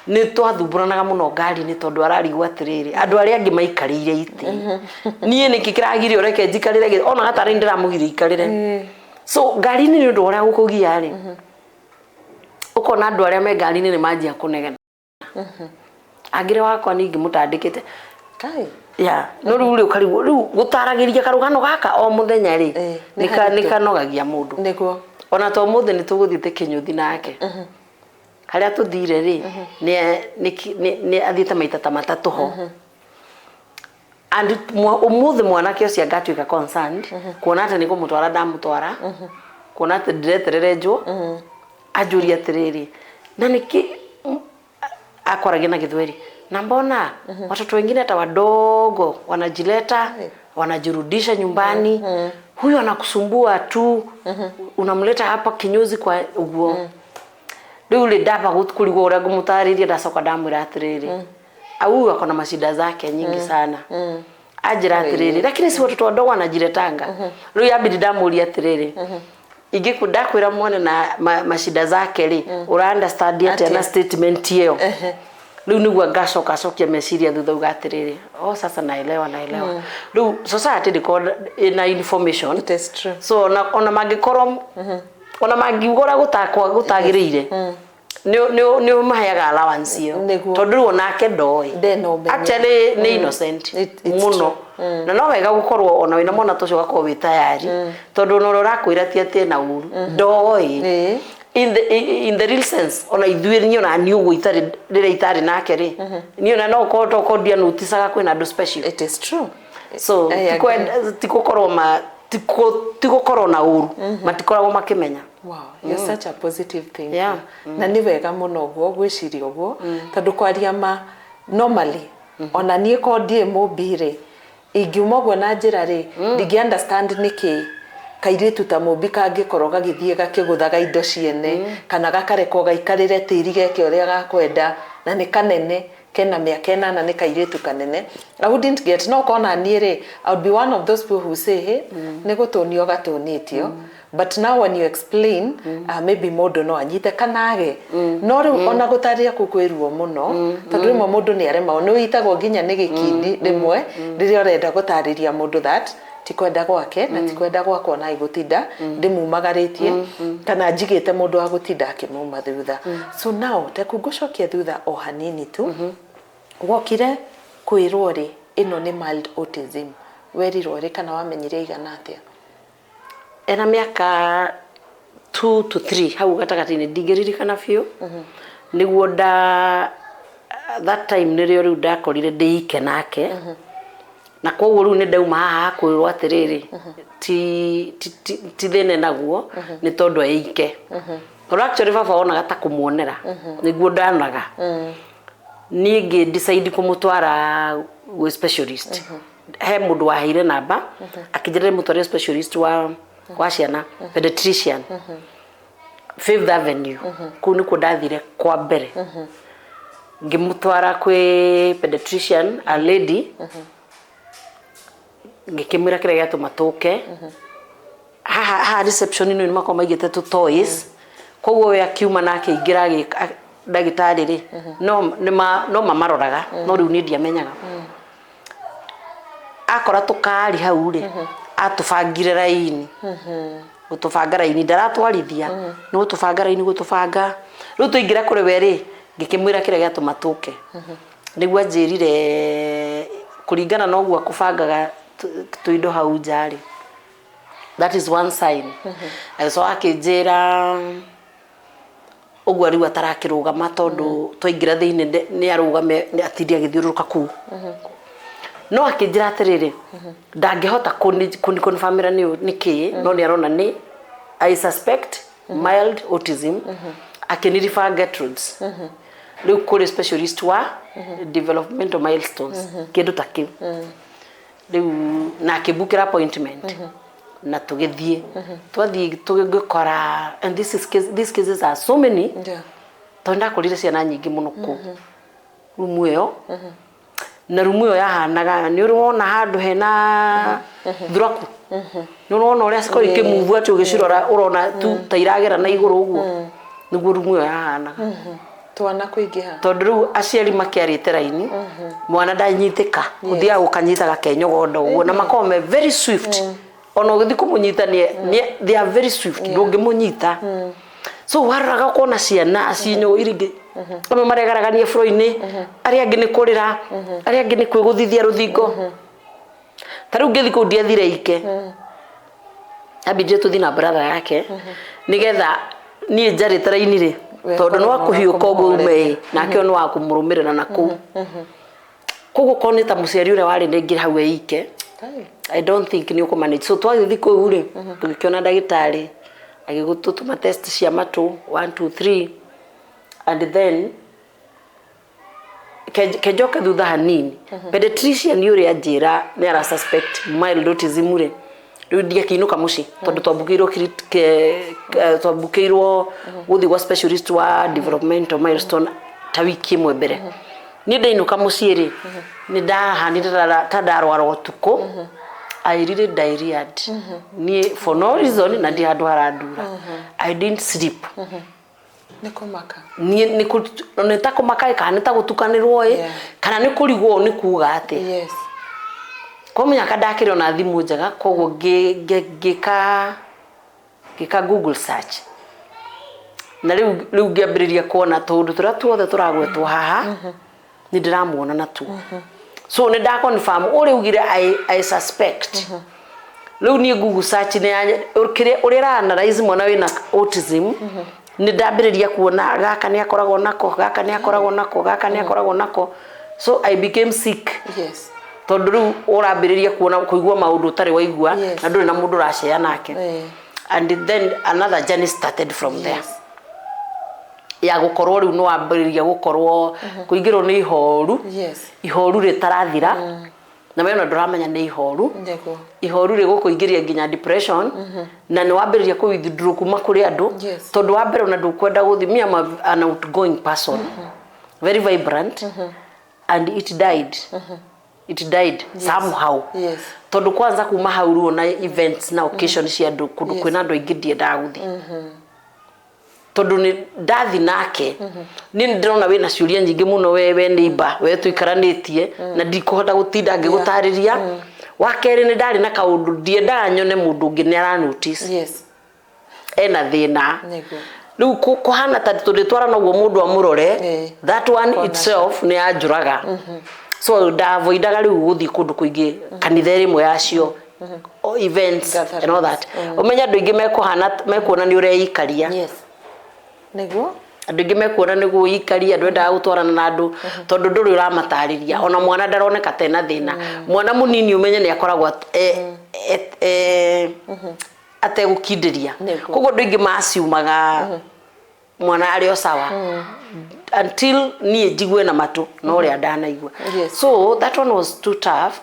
nĩ twathumbũranaga mũno ngari-inĩ tondũ ararigwo atĩrĩrĩ, andũ arĩa angĩ maikarĩire itĩ, niĩ nĩkĩ kĩragiria ũreke njikarĩre gĩtĩ? Ona gatarĩ ndĩramũgiria ikarĩre. So ngari-inĩ nĩ ũndũ wa ũrĩa gũkũgia rĩ, ũkona andũ arĩa me ngari-inĩ nĩ manjia kũnegena, angĩrĩ wakwa ningĩ mũtandĩkĩte. Kai. Ya, no rĩu rĩ ũkarigwo rĩu gũtaragĩria karũgano gaka o mũthenya rĩ, nĩ haritũ. Nĩ kanogagia mũndũ. Nĩguo. Ona to ũmũthĩ nĩ tũgũthiĩte kĩnyũthi nake, harĩa tũthire rĩ, nĩ athiĩte maita ta matatũ ho, and ũmũthĩ mwanake ũcio angatuĩka concerned kuona atĩ nĩ kũmũtwara ndamũtwara, kuona atĩ ndĩreterere njwo anjũria atĩrĩrĩ, na nĩkĩ akwaragia na Gĩthweri, na mbona watoto wengine hata wadogo wanajileta, wanajirudisha nyumbani, huyu anakusumbua tu, unamleta hapa kinyozi kwa uguo? Rĩu rĩ, ndamba kũrigwo ũrĩa ngũmũtarĩria, ndacoka ndamwĩra atĩrĩrĩ, huyu ako na mashida zake nyingi sana. Anjĩra atĩrĩrĩ, lakini si watoto wadogo wanajiletanga? Rĩu yambidi ndamũria atĩrĩrĩ, ingĩkũ ndakwĩra mwana na mashida zake rĩ, ũra understand atĩa na Atĩa? statement ĩyo? Rĩu nĩguo ngacoka acokia meciria thutha, uga atĩrĩrĩ, oh, sasa naelewa, naelewa. Rĩu society ndĩkoragwo ĩna information. It is true. So ona mangĩkorwo, ona mangiuga ũrĩa gũtakwa gũtagĩrĩire, nĩ ũmaheaga allowance ĩyo. Nĩguo. Tondũ rĩu onake ndoĩ. Ndena ũmenyo. Actually nĩ innocent It's mũno, na no wega gũkorwo ona wĩna mwana ta ũcio ũgakorwo wĩ tayari, tondũ ona ũrĩa ũrakwĩra ti atĩ ena ũru, ndoĩ. In the real sense, ona ithuĩ, niĩ ona niĩ ũguo itarĩ, rĩrĩa itarĩ nake rĩ, niĩ ona no ũkorwo tokorwo ndianoticaga kwĩna andũ special. It is true. So I agree. ti gũkorwo ma ti gũkorwo na ũru, matikoragwo makĩmenya. Wow, you're such a positive thinker. Na nĩ wega mũno ũguo gwĩciria ũguo, tondũ kwaria ma, normally ona niĩ ko ndiĩ mũmbi rĩ, ingiuma ũguo na njĩra rĩ, ndingĩ understand nĩkĩ Kairĩtu ta Mũmbi kangĩkorwo gagĩthiĩ gakĩgũthaga indo ciene, kana gakarekwo gaikarĩre tĩri geke ũrĩa gakwenda, na nĩ kanene, kena mĩaka 8, nĩ kairĩtu kanene, I wouldn't get no kona niĩ rĩ, I would be one of those people who say, "Hey, nĩ gũtũnio gatũnĩtio." But now when you explain, maybe mũndũ no anyite kana age. No rĩu ona gũtarĩria kũu kwĩ ruo mũno, tondũ rĩmwe mũndũ nĩ aremagwo, nĩ wĩitagwo nginya nĩ gĩkindi rĩmwe rĩrĩa ũrenda gũtarĩria mũndũ that ti kwenda gwake na ti kwenda gwakwa na gũtinda ndĩmumagarĩtie kana njigĩte mũndũ wa gũtinda akĩmuma thutha. So now teku ngũcokia thutha o hanini tu. Wokire kwĩrwo rĩ ĩno nĩ mild autism? Werirwo rĩ kana wamenyire igana atĩa? Ena mĩaka 2 to 3 hau gatagatĩ-inĩ, ndingĩririkana biũ. Nĩguo nda that time nĩrĩo rĩu ndakorire ndĩ ike nake, na koguo rĩu nĩ ndauma haha kwĩrwo atĩrĩrĩ, ti thĩna naguo nĩ tondũ eike. Tondũ actually baba onaga ta kũmuonera nĩguo ndanaga. Niĩ ngĩ decide kũmũtwara gwĩ specialist. He mũndũ waheire namba akĩnjĩra ndĩmũtware specialist wa ciana, pediatrician, Fifth Avenue. Kũu nĩkuo ndathire kwa mbere. Ngĩmũtwara kwĩ pediatrician, a lady, ngĩkĩmwĩra kĩrĩa gĩatũma tũke haha. Haha reception ĩno nĩ makoragwo maigĩte tũ toys, koguo we akiuma na akĩingĩra ndagĩtarĩ rĩ, no nĩma no mamaroraga, no rĩu niĩ ndiamenyaga. Akora tũkari hau rĩ, atũbangire raini, gũtũbanga raini, ndaratwarithia, nĩ gũtũbanga raini, gũtũbanga. Rĩu tũingĩra kũrĩ we rĩ, ngĩkĩmwĩra kĩrĩa gĩatũma tũke. Nĩguo anjĩrire kũringana na ũguo akũbangaga tũindo hau nja rĩ, that is one sign. Agĩcoka akĩnjĩra ũguo rĩu atarakĩrũgama, tondũ twaingĩra thĩinĩ nĩ arũgame, nĩ atinde agĩthiũrũrũka kũu. No akĩnjĩra atĩrĩrĩ, ndangĩhota kũni-confirmĩra nĩ kĩĩ, no nĩ arona nĩ I suspect mild autism. Akĩni-refer Gertrudes rĩu kũrĩ specialist wa developmental milestones, kĩndũ ta kĩu rĩu, na akĩmbukĩra appointment na tũgĩthiĩ. Twathiĩ tũgĩkora, and this is case, these cases are so many, tondũ ndakorire ciana nyingĩ mũno kũu rumu ĩyo. Na rumu ĩyo yahanaga nĩ ũrĩ wona handũ hena thuraku, nĩ ũrona ũrĩa cikorwo ikĩmove, atĩ ũgĩcirora ũrona tu ta iragera na igũrũ ũguo. Nĩguo rumu ĩyo yahanaga. Twana kũingĩha. Tondũ rĩu aciari makĩarĩte raini, mwana ndanyitĩka, ũthiaga gũkanyita gakenyogonda ũguo, na makoragwo me very swift. Ona ũgĩthiĩ kũmũnyita they are very swift, ndũngĩmũnyita. So waroraga ũkona ciana cinyo iringĩ, amwe maregaragania floor-inĩ, arĩa angĩ nĩ kũrĩra, arĩa angĩ nĩ kwĩgũthithia rũthingo. Ta rĩu ngĩthiĩ kũu ndiathire ike, ambindire tũthiĩ na brother yake nĩgetha niĩ njarĩte raini rĩ, tondũ nĩ wa kũhiũka ũguo ume ĩ, nake ũyũ nĩ wa kũmũrũmĩrĩra na kũu. Koguo korwo nĩ ta mũciari ũrĩa warĩ rĩngĩ hau eike, I don't think nĩ ũkũmanage. So twagĩthiĩ kũu rĩ, tũgĩkĩona ndagĩtarĩ, agĩgũtũtũma test cia matũ 1 2 3, and then kenjoke thutha hanini. Pediatrician ũrĩa anjĩra nĩ ara suspect mild autism rĩ, rĩu ndiakĩinũka mũciĩ, tondũ twambukĩirwo twambukĩirwo gũthiĩ gwa specialist wa developmental milestone ta wiki ĩmwe mbere. Niĩ ndainũka mũciĩ rĩ, nĩ ndahanire ta ndarwara ũtukũ. I really diarrheaed niĩ for no reason, na ndi handũ harandura. I didn't sleep. Nĩ kũmaka. Niĩ nĩ ta kũmaka ĩ, kana nĩ ta gũtukanĩrwo ĩ, kana nĩ kũrigwo nĩ kuga atĩ kwa mũnyaka ndakĩrĩ ona thimũ njega. Koguo ngĩka Google search, na rĩu ngĩambĩrĩria kuona tũũndũ tũrĩa tuothe tũragwetwo haha nĩ ndĩramuona natuo. So nĩ nda confirm ũrĩa ugire I suspect. Rĩu niĩ Google search nĩ kĩrĩa ũrĩa ĩra analyze mwana wĩna autism, nĩ ndambĩrĩria kuona gaka nĩ akoragwo nako, gaka nĩ akoragwo nako, gaka nĩ akoragwo nako. So I became sick, tondũ rĩu ũrambĩrĩria kuona kũigua maũndũ ũtarĩ waigua, na ndũrĩ na mũndũ ũracea nake. And then another journey started from there, ya gũkorwo rĩu nĩ wambĩrĩria gũkorwo kũingĩrwo nĩ ihoru, ihoru rĩtarathira. Na we ona ndũramenya nĩ ihoru. Nĩguo. Ihoru rĩgũkũingĩria nginya depression, na nĩ wambĩrĩria kũ withdraw kuma kũrĩ andũ. Tondũ wa mbere ona ndũkwenda gũthiĩ. Me, I'm an outgoing person, very vibrant, and it died, it died somehow. Tondũ kwanza kuma hau ruo na events na occasion cia andũ, kũndũ kwĩna andũ aingĩ, ndiendaga gũthiĩ, tondũ nĩ ndathi nake niĩ nĩ ndĩrona wĩna ciũria nyingĩ mũno, we neighbor, we tũikaranĩtie, na ndikũhota gũtinda ngĩgũtarĩria. Wa kerĩ, nĩ ndarĩ na kaũndũ ndiendaga nyone mũndũ ũngĩ nĩ ara notice ena thĩna. Rĩu kũhana ta tũrĩtwarana ũguo mũndũ amũrore. That one Kona. itself nĩ yanjũraga, so ndavoidaga rĩu gũthiĩ kũndũ kũingĩ, kanitha ĩrĩ ĩmwe yacio, o events and all that. Ũmenye andũ aingĩ mekũhana mekuona nĩ ũreikaria. Yes, nĩguo. Andũ aingĩ mekuona nĩ gwĩikaria, ndwendaga gũtwarana na andũ tondũ ndũrĩ ũramatarĩria. Ona mwana ndaroneka tena thĩna. Mwana mũnini, ũmenye nĩ akoragwo ategũkindĩria. Koguo andũ aingĩ maciumaga mwana arĩ o sawa until niĩ njigue na matũ na ũrĩa ndanaigua. So that one was too tough,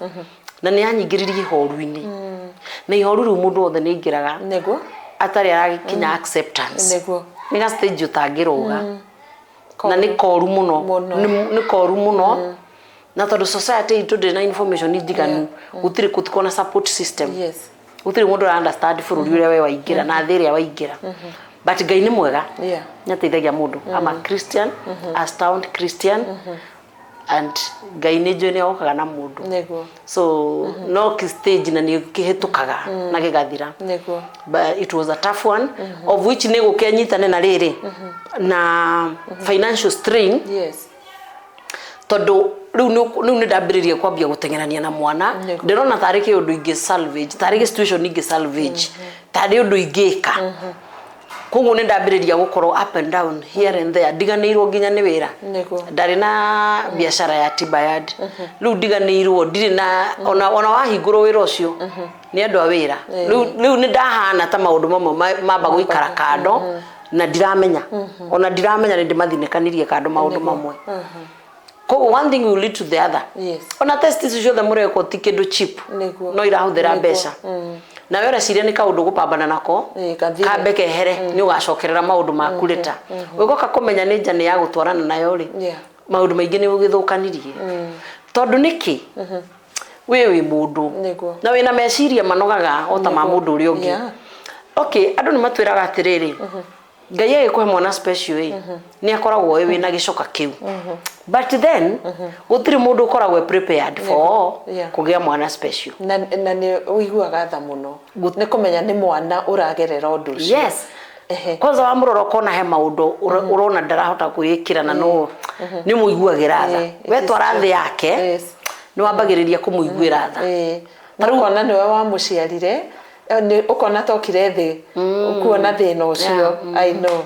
na nĩ yanyingĩririe ihoru-inĩ, na ihoru rĩu mũndũ wothe nĩ aingĩraga atarĩ aragĩkinya acceptance. Nĩ ga stage ũtangĩrũga, na nĩ koru mũno. Mũno. Nĩ koru mũno, na tondũ society itũ ndĩrĩ na information njiganu, gũtirĩ, gũtikoragwo na support system. Gũtirĩ mũndũ ũra understand bũrũri ũrĩa we waingĩra na thĩ ĩrĩa waingĩra, but Ngai nĩ mwega, nĩ ateithagia mũndũ. I'm a Christian, a sound Christian, and Ngai nĩ njũĩ nĩ okaga na mũndũ. So no kĩ stage na nĩ kĩhĩtũkaga na gĩgathira. But it was a tough one, of which nĩ gũke nyitane na rĩrĩ na financial strain, tondũ rĩu nĩ ndambĩrĩria kwambia gũteng'erania na mwana. Ndĩrona tarĩ kĩũndũ ingĩ salvage, tarĩ gĩ situation ingĩ salvage, tarĩ ũndũ ingĩka. Koguo nĩ ndambĩrĩria gũkorwo up and down, here and there, ndiganĩirwo nginya nĩ wĩra. Ndarĩ na biacara ya timber yard, rĩu ndiganĩirwo, ndirĩ na ona wahingũrwo wĩra ũcio nĩ andũ a wĩra. Rĩu nĩ ndahana ta maũndũ mamwe mamba gũikara kando, na ndiramenya, ona ndiramenya nĩ ndĩmathinĩkanirie kando maũndũ mamwe. Koguo one thing will lead to the other. Ona test ici ciothe mũrekwo ti kĩndũ cheap. No irahũthĩra mbeca, nawe ũreciria nĩ kaũndũ gũpambana nako. Gathire. Kambe kehere, nĩ ũgacokerera maũndũ maku rĩta ũgoka kũmenya nĩ njane ya gũtwarana nayo rĩ. Maũndũ maingĩ nĩ ũgĩthũkanirie, tondũ nĩkĩ wĩ mũndũ na wĩna meciria manogaga o ta ma mũndũ ũrĩa ũngĩ. Okay, andũ nĩ matwĩraga atĩrĩrĩ, Ngai agĩkũhe mwana special ĩ, nĩ akoragwo ĩ wĩna gĩcoka kĩu, but then gũtirĩ mũndũ ũkoragwo e prepared for kũgĩa mwana special. Na nĩ ũiguaga tha mũno nĩ kũmenya nĩ mwana ũragerera ũndũ ũcio. Yes. Kwanza wamũrora ũkona he maũndũ ũrona ndarahota kwĩĩkĩra, na no nĩ mũiguagĩra tha. It is Wetwara true. thĩ yake, nĩ wambagĩrĩria kũmũiguĩra tha. Na ũkona nĩwe wamũciarire, nĩ ũkona tokire thĩ kuona thĩna ũcio. I know.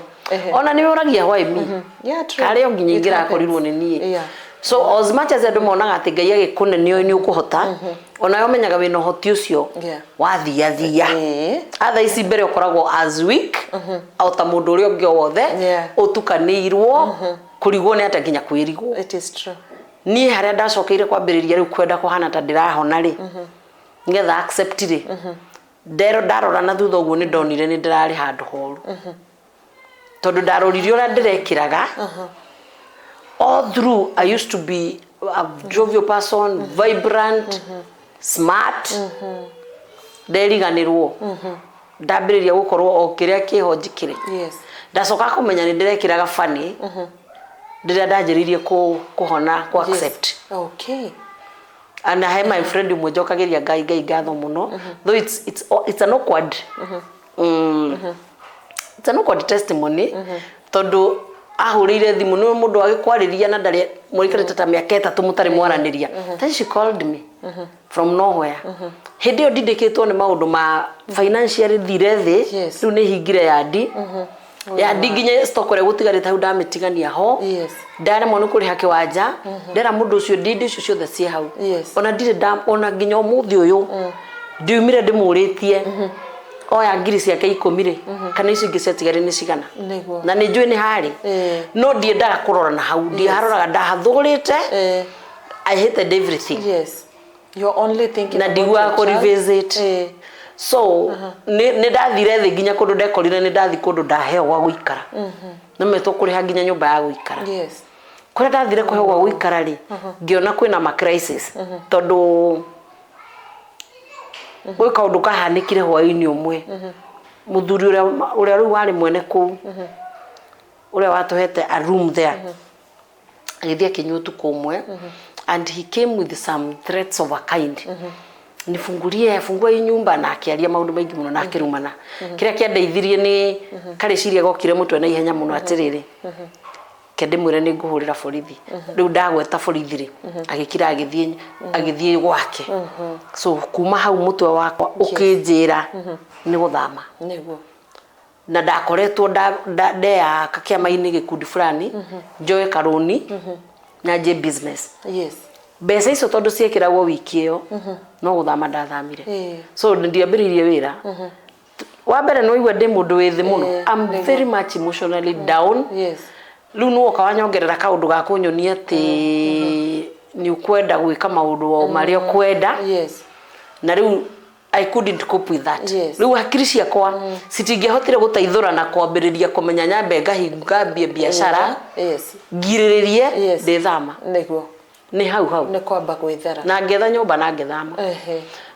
Ona nĩ ũragia, why me? Yeah, true. Karĩ o nginya It ingĩrakorirwo happens. nĩ niĩ. So as much as andũ monaga atĩ Ngai agĩkũne nĩ nĩ ũkũhota, onawe ũmenyaga wĩna ũhoti ũcio. Wathiathia atha ici mbere ũkoragwo as weak o ta mũndũ ũrĩa ũngĩ o wothe, ũtukanĩirwo kũrigwo nĩ atĩa nginya kwĩrigwo. It is true. Niĩ harĩa ndacokeire kwambĩrĩria rĩu kwenda kũhana ta ndĩrahona rĩ, nĩgetha accept rĩ, ndero ndarora na thutha ũguo, nĩ ndonire nĩ ndĩrarĩ handũ horu, tondũ ndarorire ũrĩa ndĩrekĩraga all through. I used to be a jovial person, vibrant, smart. Nderiganĩrwo, ndambĩrĩria gũkorwo o kĩrĩa kĩho njikĩre. Ndacoka kũmenya nĩ ndĩrekĩraga funny rĩrĩa ndanjĩrĩirie kũhona, kũ accept. And I have my friend ũmwe njokagĩria Ngai ngatho mũno, though it's an awkward it's an awkward testimony, tondũ ahũrĩire thimũ nĩ mũndũ agĩkwarĩria na ndarĩ mũikarĩte ta mĩaka 3 mũtarĩ mwaranĩria. Then she called me from nowhere. Hĩndĩ ĩyo ndindĩkĩtwo nĩ maũndũ ma financially thire thĩ. Rĩu nĩ hingire yandi yandi nginya stock ĩrĩa gũtigarĩte hau ndamĩtigania ho. Ndaremwo nĩ kũrĩha kĩwanja, ndera mũndũ ũcio ndindi icio ciothe ciĩ hau. Ona ndirĩ nda, ona nginya ũmũthĩ ũyũ ndiumire ndĩmũrĩtie oya ngiri ciake 10 rĩ, kana icio ingĩ ciatigarire nĩ cigana. Na nĩ njũĩ nĩ harĩ, no ndiendaga kũrora na hau, ndiharoraga, ndahathũrĩte. I hated everything. You're only thinking na about ndiguaga your kũ child. revisit. So nĩ ndathire thĩ nginya kũndũ ndekorire nĩ ndathi kũndũ ndaheo gwa gũikara, nĩ metwo kũrĩha nginya nyũmba ya gũikara. Kũrĩa ndathire kũheo gwa gũikara rĩ, ngĩona kwĩna ma crisis, tondũ gwĩ kaũndũ kahanĩkire hwaĩ-inĩ ũmwe. Mũthuri ũrĩa rĩu warĩ mwene kũu, ũrĩa watũhete a room there, agĩthiĩ akĩnyua ũtukũ ũmwe, and he came with some threats of a kind, "Nifungulie, fungua hii nyumba," na akĩaria maũndũ maingĩ mũno na akĩrumana. Kĩrĩa kĩandeithirie nĩ karĩciria gokire mũtwe na ihenya mũno, atĩrĩrĩ, ke ndĩmwĩre nĩ ngũhũrĩra borithi. Rĩu ndagweta borithi rĩ, agĩkira, agĩthiĩ gwake. So kuma hau mũtwe wakwa ũkĩnjĩra nĩ gũthama. Na ndakoretwo ndeyaka kĩama-inĩ, gĩkundi fulani, njoe karũni nyanjie business. Mbeca icio tondũ ciekĩragwo wiki ĩyo, no gũthama ndathamire. So ndiambĩrĩirie wĩra wa mbere. Nĩ waigua ndĩ mũndũ wĩ thĩ mũno. I'm very much emotionally down. Rĩu nĩ woka wanyongerera kaũndũ ga kũnyonia atĩ nĩ ũkwenda gwĩka maũndũ o marĩa ũkwenda. Na rĩu I couldn't cope with that. Rĩu hakiri ciakwa citingĩahotire gũteithũra na kwambĩrĩria kũmenya nyambe ngambie biacara, ngirĩrĩrie ndĩthama. Nĩ hau hau. Nĩ kwamba gwĩthara. Na ngetha nyũmba na ngĩthama.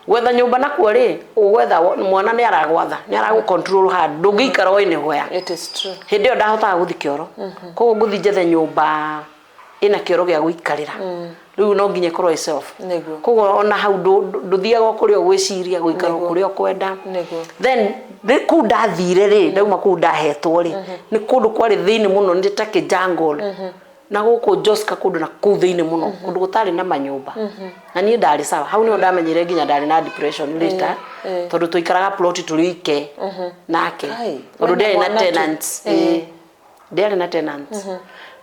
Gwetha nyũmba nakuo rĩ, ũgwetha mwana nĩ aragwatha, nĩ aragũ control handũ ndũngĩikara o anywhere. It is true. Hĩndĩ ĩyo ndahotaga gũthi kĩoro, koguo ngũthi njethe nyũmba ĩna kĩoro gĩa gũikarĩra, rĩu no nginya ĩkorwo ĩ self. Koguo ona hau ndũthiaga o kũrĩa ũgwĩciria, gũikara o kũrĩa ũkwenda. Then kũu ndathire rĩ, ndauma kũu ndahetwo rĩ, nĩ kũndũ kwarĩ thĩinĩ mũno, nĩ ta kĩjungle na gũkũ Joska, kũndũ na kũu thĩinĩ mũno, kũndũ gũtarĩ na manyũmba, na niĩ ndarĩ sawa. Hau nĩho ndamenyire nginya ndarĩ na depression later, tondũ tũikaraga plot tũrĩ ike nake. Ai, tondũ wena ndiarĩ na mwana tu. Tenants. Ĩĩ, ndiarĩ na tenants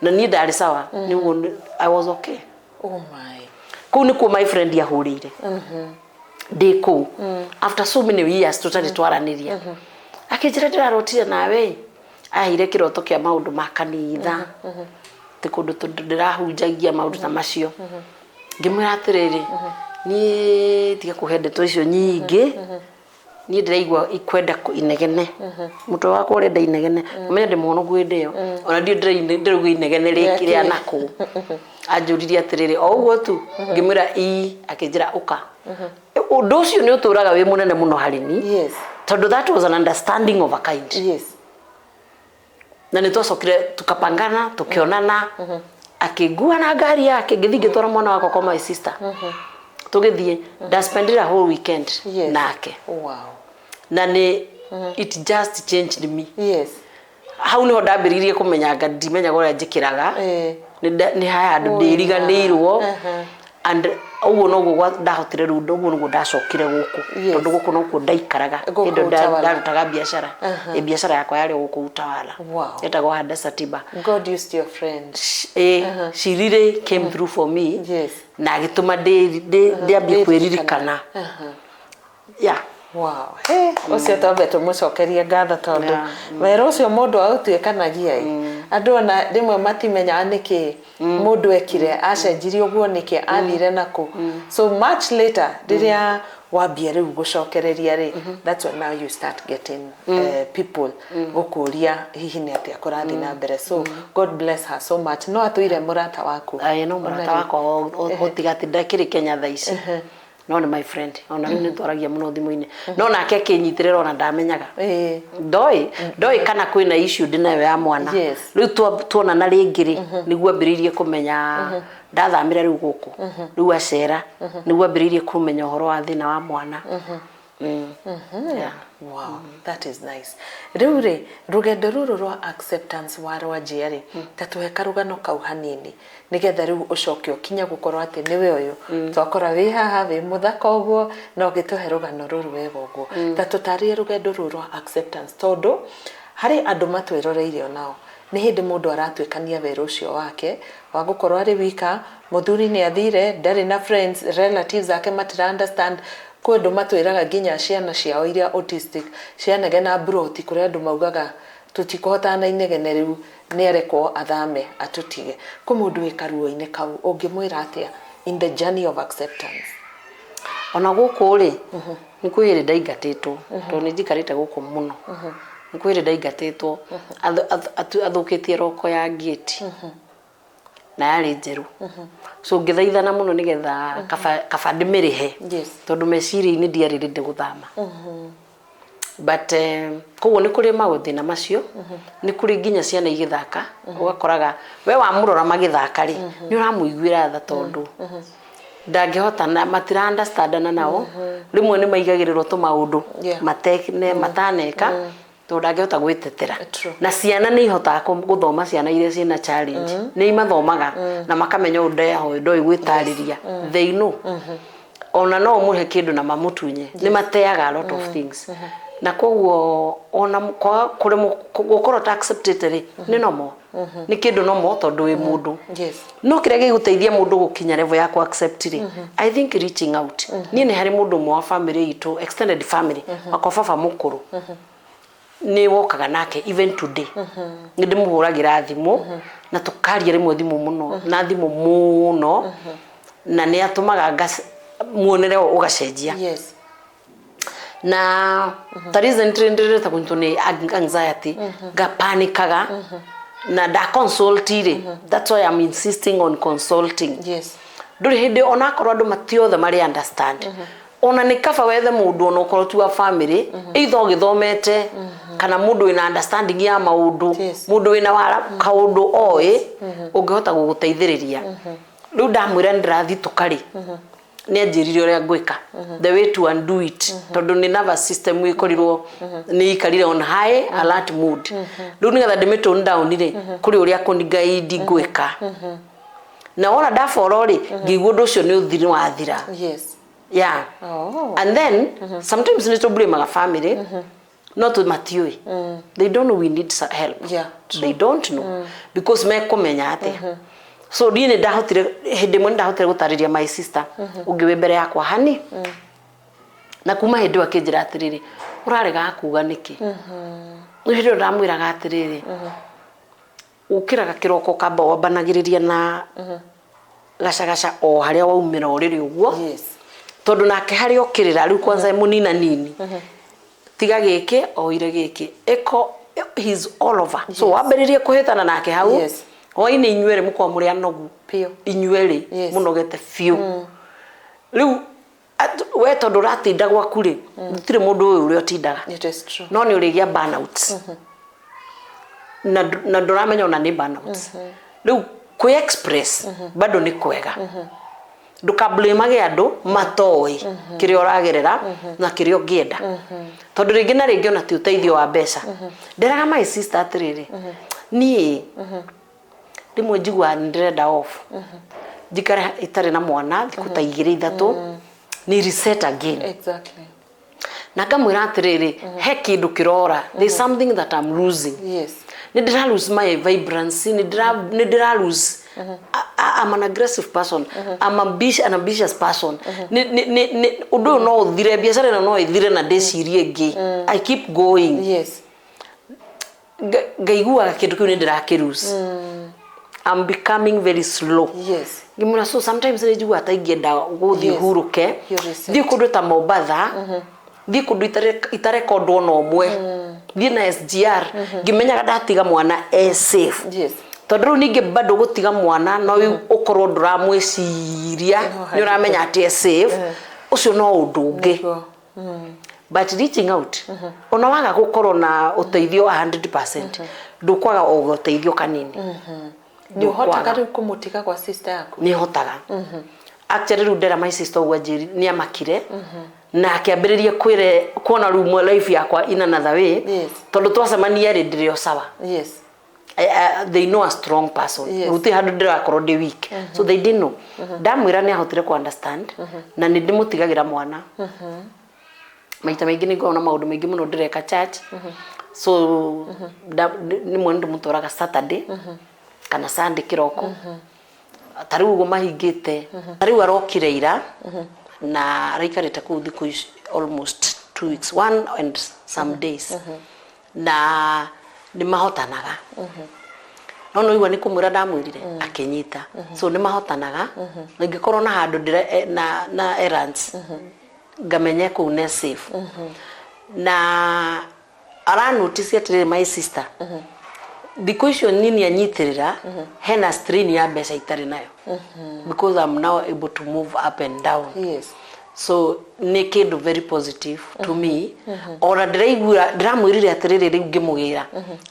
na niĩ ndarĩ sawa. Nĩguo I was okay. Oh my. Kũu nĩkuo my friend ahũrĩire ndĩ kũu after so many years tũtarĩ twaranĩria, akĩnjĩra, "Ndĩrarotire nawe." Aheire kĩroto kĩa maũndũ ma kanitha, atĩ kũndũ tondũ ndĩrahunjagia maũndũ ta macio. Ngĩmwĩra atĩrĩrĩ, niĩ tiga kũhe ndeto icio nyingĩ, niĩ ndĩraigua ikwenda inegene, mũtwe wakwa ũrenda inegene. Ũmenye ndĩ mũhonoku hĩndĩ ĩyo, ona ndiũ ndĩraigua inegene rĩkĩ rĩa nakũu. Anjũririe atĩrĩrĩ, "O ũguo tu?" Ngĩmwĩra, "Ii." Akĩnjĩra, "Ũka." Ũndũ ũcio nĩ ũtũraga wĩ mũnene mũno harĩ ni, tondũ that was an understanding of a kind. Na nĩ twacokire tukapangana, tukionana, akĩngua na ngari yake, ngĩthiĩ ngĩtwara mwana wakwa kwa my sister, tũgĩthiĩ ndaspendire a whole weekend nake. Na nĩ it just changed me. Hau niho ndambĩrĩirie kũmenya nga ndimenyaga ũrĩa njĩkĩraga. Nĩ haya handũ ndĩriganĩirwo. And ũguo noguo ndahotire rĩu, ũguo noguo ndacokire gũkũ, tondũ gũkũ nokuo ndaikaraga. Gũkũ hĩndĩ ĩyo Utawala. ndarutaga biacara. Ĩ, biacara yakwa yarĩ o gũkũ Utawala. Ĩtagwo Hadasa Tiba. God used your friend. She really came through for me na agĩtũma ndĩambie kwĩririkana, yeah. Wow. Hey, ũcio twambe tũmũcokerie ngatho, tondũ wĩra ũcio mũndũ aũtuĩkanagia ĩ, andũ ona rĩmwe matimenyaga nĩkĩ mũndũ ekire, acenjirie ũguo nĩkĩ, athire nakũ. So much later rĩrĩa wambia rĩu gũcokereria rĩ, that's when now you start getting people gũkũria hihi nĩ atĩa kũrathiĩ na mbere. So God bless her so much. No atũire mũrata waku? Ĩĩ, no mũrata Ona rĩu. wakwa, ũtiga atĩ ndakĩrĩ Kenya thaa ici, no nĩ my friend. Ona rĩu nĩ twaragia mũno thimũ-inĩ, no nake akĩnyitĩrĩra ona ndamenyaga. Ndoĩ kana kwĩna issue ndĩnayo ya mwana. Rĩu tuonana rĩngĩ rĩ, nĩguo ambĩrĩirie kũmenya ndathamĩra rĩu gũkũ, rĩu acera, nĩguo ambĩrĩirie kũmenya ũhoro wa thĩna wa mwana. Yeah. Wow, that is nice. Rĩu rĩ, rũgendo rũrũ rwa acceptance wa rwanjia rĩ, ta tũhe karũgano kau hanini, nĩgetha rĩu ũcoke ũkinye gũkorwo atĩ nĩwe ũyũ twakora wĩ haha wĩ mũthaka ũguo, na ũgĩtũhe rũgano rũrũ wega ũguo. Ta tũtarĩrie rũgendo rũrũ rwa acceptance, tondũ harĩ andũ matwĩroreire onao nĩ hĩndĩ mũndũ aratuĩkania werũ ũcio wake wa gũkorwo arĩ wika, mũthuri nĩ athire, ndarĩ na friends, relatives ake matira understand. Kwĩ andũ matwĩraga nginya ciana ciao iria autistic cianegena mburoti, kũrĩ andũ maugaga tũtikũhotana na inegene rĩu, nĩ arekwo athame atũtige. Kwĩ mũndũ wĩ karuo-inĩ kau, ũngĩmwĩra atĩa in the journey of acceptance? Ona gũkũ rĩ, nĩ kwĩ hĩndĩ ndaingatĩtwo, tondũ nĩ njikarĩte gũkũ mũno. Nĩ kwĩ hĩndĩ ndaingatĩtwo athũkĩtie roko ya ngĩti na yarĩ njerũ. So ngĩthaithana mũno nĩgetha kaba ndĩmĩrĩhe, tondũ meciria-inĩ ndiarĩ ready gũthama. But koguo nĩ kũrĩ maũthĩna macio, nĩ kũrĩ nginya ciana igĩthaka, ũgakoraga we wamũrora magĩthaka rĩ, nĩ ũramũiguĩra tha tondũ ndangĩhota na matira understandana nao. Rĩmwe nĩ maigagĩrĩrwo tũmaũndũ mataneka, tondũ ndangĩhota gwĩtetera. Na ciana nĩ ihotaga gũthoma, ciana iria ciĩna challenge nĩ imathomaga na makamenya ũyũ ndeho ndoĩ gwĩtarĩria. They know ona no ũmũhe kĩndũ na mamũtunye, nĩ mateaga a lot of things, na koguo ona kwaga kũremwo gũkorwo ta accepted rĩ, nĩ normal, nĩ kĩndũ normal tondũ wĩ mũndũ. No kĩrĩa gĩgũteithia mũndũ gũkinya level ya ku accept rĩ, I think reaching out. Niĩ nĩ harĩ mũndũ ũmwe wa family itũ, extended family wakwa, baba mũkũrũ, nĩ wokaga nake. Even today nĩ ndĩmũhũragĩra thimũ na tũkaria rĩmwe thimũ mũno na thimũ mũno, na nĩ atũmaga muonere ũgacenjia. Na ta recently ndĩreta kũnyitwo nĩ anxiety, ngapanikaga na nda consult rĩ. That's why I'm insisting on consulting. Ndũrĩ hĩndĩ onakorwo andũ matiothe marĩ understand, ona nĩ kaba wethe mũndũ ona ũkorwo ti wa family, either ũgĩthomete kana mũndũ wĩna understanding ya maũndũ, mũndũ wĩna wara kaũndũ oĩ ũngĩhota gũgũteithĩrĩria. Rĩu ndamwĩra nĩ ndĩrathitũka rĩ, nĩ anjĩrire ũrĩa ngwĩka, the way to undo it, tondũ nĩ nervous system ĩkorirwo nĩ ikarire on high alert mode. Rĩu nĩgetha ndĩmĩ tone down rĩ, kũrĩ ũrĩa kũniguide ngwĩka, na wona ndafollow rĩ, ngĩigua ũndũ ũcio nĩ ũthiri wathira. Yeah. And then sometimes nĩ tũblamaga family, no tu matiũĩ, they don't know we need help. They don't know because mekũmenya atĩa? So niĩ nĩ ndahotire, hĩndĩ ĩmwe nĩ ndahotire gũtarĩria my sister ũngĩ wĩ mbere yakwa hani, na kuma hĩndĩ ĩyo akĩnjĩra atĩrĩrĩ, ũraregaga kuga nĩkĩ? Rĩu hĩndĩ ĩyo ndamwĩraga atĩrĩrĩ, ũkĩraga kĩroko ũkamba wambanagĩrĩria na gacagaca o harĩa waumĩra ũrĩrĩ ũguo, tondũ nake harĩa okĩrĩra rĩu kwanza e mũnina nini, tiga gĩkĩ oire gĩkĩ ĩko, he's all over. So wambĩrĩrie kũhĩtana nake hau, hwainĩ inyuerĩ mũkorwo mũrĩ anogu. Biũ. Inyuerĩ mũnogete biũ. Rĩu we tondũ ũratinda gwaku rĩ, gũtirĩ mũndũ ũyũ ũrĩa ũtindaga. It is true. No nĩ ũrĩgĩa burnout na ndũramenya ona nĩ burnout. Rĩu kwĩ express bado nĩ kwega, ndũkablamage andũ matoĩ kĩrĩa ũragerera na kĩrĩa ũngĩenda, tondũ rĩngĩ na rĩngĩ ona ti ũteithio wa mbeca. Nderaga my sister atĩrĩrĩ, niĩ rĩmwe njiguaga nĩ ndĩrenda off, njikare itarĩ na mwana thikũ ta 2 3, ni reset again. Na ngamwĩra atĩrĩrĩ, he kĩndũ kĩrora, there's something that I'm losing. Nĩ ndĩra lose my vibrancy, nĩ ndĩra lose. I'm an aggressive person, I'm ambitious, an ambitious person. Nĩ ũndũ ũyũ no ũthire, biacara ĩno no ĩthire na ndĩcirie ĩngĩ, I keep going. Ngaiguaga kĩndũ kĩu nĩ ndĩrakĩ lose. I'm becoming very slow. Ngĩmwĩra, so sometimes nĩ njiguaga ta ingĩenda gũthiĩ hurũke, You reset. thiĩ kũndũ ta Mombatha, thiĩ kũndũ itarekondwo na ũmwe, thiĩ na SGR, ngĩmenyaga ndatiga mwana e safe. Tondũ rĩu ningĩ bado gũtiga mwana no ũkorwo ndũramwĩciria, No nĩ ũramenya atĩ e safe, ũcio no ũndũ ũngĩ. But reaching out, ona waga gũkorwo na ũteithio wa 100%, ndũkwaga o ũteithio kanini. Nĩ ũhotaga Ndũkwaga. rĩu kũmũtiga gwa sister yaku? Nĩ hotaga actually. Rĩu ndera my sister ũguo anjĩri nĩ amakire na akĩambĩrĩria kwĩre kuona rĩu life yakwa in another way, tondũ twacemania rĩ, ndĩrĩ o sawa. They know a strong person. Gũtirĩ handũ ndĩrakorwo ndĩ weak, so they didn't know. Ndamwĩra nĩ ahotire ku understand na nĩ ndĩmũtigagĩra mwana. Maita maingĩ nĩ ngoragwo na maũndũ maingĩ mũno ndĩreka church, so nĩmwe nĩ ndĩmũtwaraga Saturday kana Sunday kĩroko. Ta rĩu ũguo mahingĩte, ta rĩu arokire ira na araikarĩte kũu thikũ ici almost 2 weeks, one and some days, na nĩ mahotanaga. No nĩ igua nĩ kũmwĩra ndamwĩrire akĩnyita, so nĩ mahotanaga. Na ingĩkorwo na handũ ndĩra na errands. Ngamenye kũu ne safe na aranotice atĩrĩrĩ, my sister, thikũ icio nini anyitĩrĩra hena strain ya mbeca itarĩ nayo because I'm now able to move up and down. So nĩ kĩndũ very positive to me. Ona ndĩraigua ndĩramwĩrire atĩrĩrĩ, rĩu ngĩmũgĩra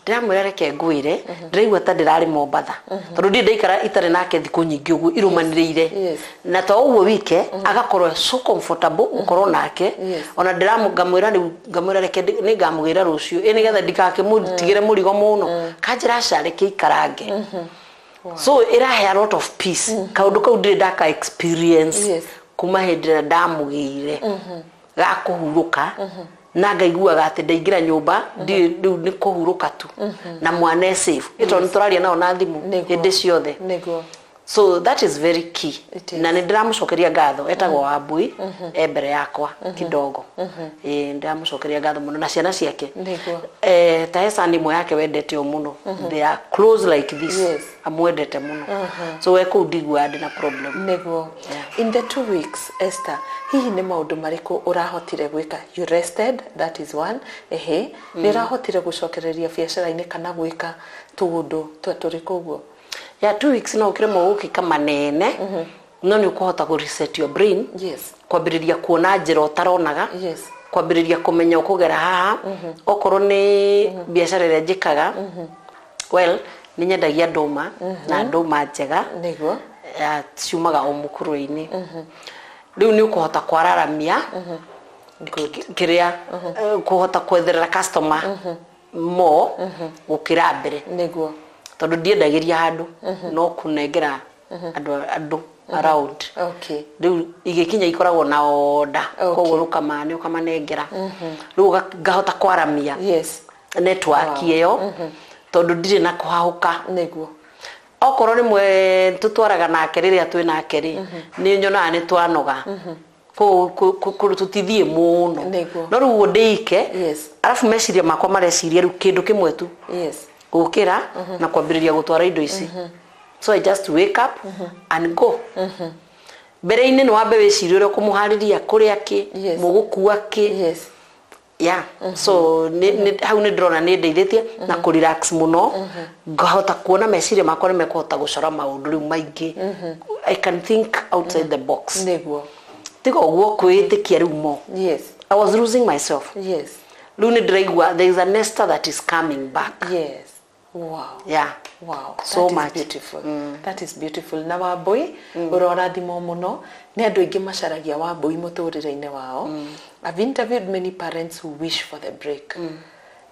ndĩramwĩra, reke ngwĩre, ndĩraigua ta ndĩrarĩ Mombatha tondũ ndirĩ ndaikara itarĩ nake thikũ nyingĩ ũguo irũmanĩrĩire. Na to ũguo wike agakorwo so comfortable gũkorwo nake. Ona ndĩramu ngamwĩra rĩu ngamwĩra reke nĩ ngamũgĩra rũciũ ĩ nĩgetha ndikakĩmũtigĩre mũrigo mũno, kanjĩra aca, reke ikarange. So ĩrahe a lot of peace, kaũndũ kau ndirĩ ndaka experience kuma hĩndĩ ĩrĩa ndamũgĩire ga kũhurũka na ngaiguaga atĩ ndaingĩra nyũmba ndirĩ rĩu nĩ kũhurũka tu na mwana e safe ĩ tondũ nĩ tũraria nao na thimũ hĩndĩ ciothe. So that is very key. It is. Na nĩ ndĩramũcokeria ngatho, etagwo Wambui, e mbere yakwa kidogo. Ĩ ndĩramũcokeria ngatho mũno na ciana ciake. Ta he son ĩmwe yake wendete o mũno, they are close like this. Amwendete mũno, so we kũu ndiguaga ndĩna problem. In the 2 weeks, Esther, hihi nĩ maũndũ marĩkũ ũrahotire gwĩka? You rested, that is one. Ehe, nĩ ũrahotire gũcokereria biacara-inĩ kana gwĩka tũũndũ twa tũrĩkũ ũguo? Ya 2 weeks no ũkĩremwo gũkĩka manene, no nĩ ũkũhota kũ reset your brain, kwambĩrĩria kuona njĩra ũtaronaga, kwambĩrĩria kũmenya ũkũgera haha. Okorwo nĩ biacara ĩrĩa njĩkaga, well, nĩ nyendagia ndũma na ndũma njega. Ya, ciumaga o mũkũrwe-inĩ. Rĩu nĩ ũkũhota kwararamia kĩrĩa kũhota kwetherera customer more gũkĩra mbere tondũ ndiendagĩria handũ no kũnengera andũ around. Rĩu igĩkinya ikoragwo na order. Koguo rũkama nĩ ũkamanengera rĩu ngahota kwaramia network ĩyo tondũ ndirĩ na kũhahũka. Okorwo rĩmwe tũtwaraga nake rĩrĩa twĩ nake rĩ, nĩ nyonaga nĩ twanoga tũtithiĩ mũno. No rĩu ũguo ndĩike, arabu meciria makwa mareciria rĩu kĩndũ kĩmwe tu, gũkĩra na kwambĩrĩria gũtwara indo ici. So I just wake up and go. Mbere-inĩ nĩ wambe wĩcirie ũrĩa ũkũmũharĩria kũrĩa kĩ mũgũkua kĩ. Yeah, so hau nĩ ndĩrona nĩ ndeithĩtie na kũ relax mũno, ngahota kuona meciria makwa nĩ mekũhota gũcora maũndũ rĩu maingĩ. I can think outside the box. Tiga ũguo kwĩĩtĩkia rĩu mo. I was losing myself. Rĩu nĩ ndĩraigua there is an Esther that is coming back. Yeah. So That is much. beautiful. That is beautiful. Na Wambui ũrorathimwo mũno. Nĩ andũ aingĩ macaragia Wambui mũtũrĩre-inĩ wao. I've interviewed many parents who wish for the break.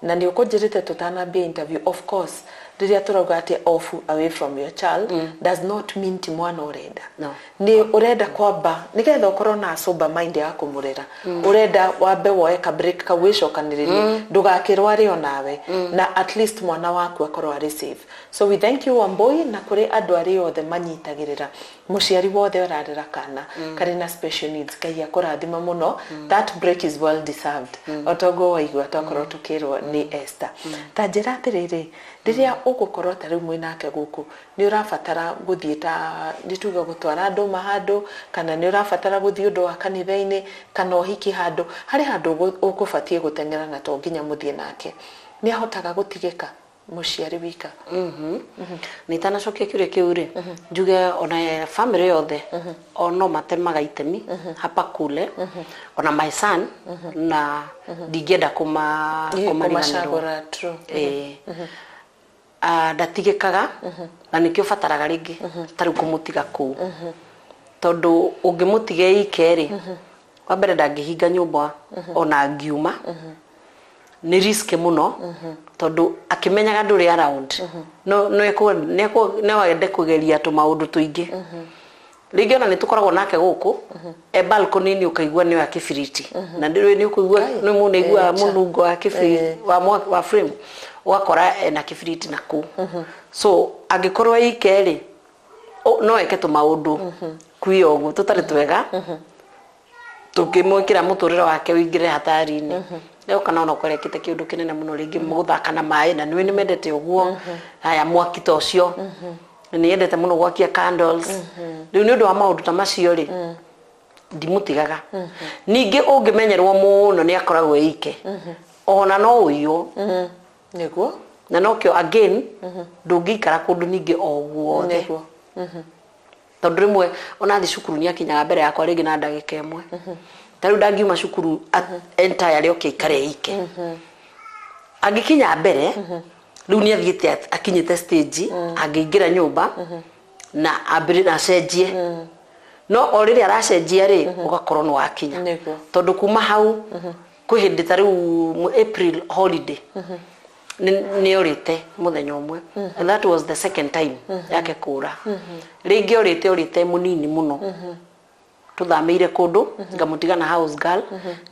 Na nĩ ũkũnjĩrĩte tũtanambia interview, of course, rĩrĩa tũrauga atĩ off away from your child does not mean ti mwana ũrenda. No. Nĩ ũrenda kwamba nĩgetha ũkorwo na sober mind ya kũmũrera, ũrenda wambe woe ka break kau wĩcokanĩrĩrie ndũgakĩrware onawe na at least mwana waku akorwo arĩ safe. So we thank you, Wambui, na kũrĩ andũ arĩa othe manyitagĩrĩra mũciari wothe ũrarera kana karĩ na special needs. Ngai akũrathima mũno. That break is well deserved, o toguo waigua twakorwo tũkĩrwo nĩ Esther. Ta njĩra atĩrĩrĩ, rĩrĩa ũgũkorwo ta rĩu mwĩnake gũkũ, nĩ ũrabatara gũthiĩ ta nĩ tuge gũtwara ndũma handũ, kana nĩ ũrabatara gũthiĩ ũndũ wa kanitha-inĩ kana ũhiki handũ, harĩ handũ ũgũbatiĩ gũteng'era na to nginya mũthiĩ nake, nĩ ahotaga gũtigĩka mũciari wika? Na itanacokia kĩũria kĩu rĩ, njuge ona family yothe o no matemaga itemi hapa kule, ona my son, na ndingĩenda kũmariganĩrwo. Kũmacagũra, true. Ĩĩ. Ah, ndatigĩkaga na nĩkĩo bataraga rĩngĩ ta rĩu kũmũtiga kũu, tondũ ũngĩmũtiga ike rĩ, wa mbere ndangĩhinga nyũmba ona angiuma nĩ risk mũno, tondũ akĩmenyaga ndũrĩ around no ende kũgeria tũmaũndũ tũingĩ. Rĩngĩ ona nĩ tũkoragwo nake gũkũ e balcony-inĩ, ũkaigua nĩ oya kĩbiriti na nĩ ũkũigua nĩ mũndũ aiguaga mũnungo wa kĩbiriti wa flame, ũgakora ena kĩbiriti na kũu. So angĩkorwo ike rĩ, no eke tũmaũndũ kwia ũguo tũtarĩ twega tũngĩmwĩkĩra mũtũrĩre wake ũingĩre hatari-inĩ. Rĩu kana ona ũkorwo ekĩte kĩũndũ kĩnene mũno, rĩngĩ gũthaka na maĩ, na nĩwe nĩmendete ũguo. Haya, mwaki ta ũcio nĩ endete mũno gwakia candles. Rĩu nĩ ũndũ wa maũndũ ta macio rĩ, Ndimũtigaga. Ningĩ ũngĩmenyerwo mũno nĩ akoragwo ike, ona no ũiywo. Na nokĩo again ndũngĩikara kũndũ ningĩ o guothe, tondũ rĩmwe ona athiĩ cukuru nĩ akinyaga mbere yakwa rĩngĩ na ndagĩka ĩmwe. Ta rĩu ndangiuma cukuru entirely oke aikare ike. Angĩkinya mbere rĩu nĩ athiĩte akinyĩte stage angĩingĩra nyũmba na ambĩrĩrie na acenjie, no o rĩrĩa aracenjia rĩ, ũgakorwo nĩ wakinya. Tondũ kuma hau kwĩ hĩndĩ ta rĩu April holiday nĩ orĩte mũthenya ũmwe, and that was the second time yake kũra. Rĩngĩ orĩte mũnini mũno, tũthamĩire kũndũ, ngamũtiga na house girl,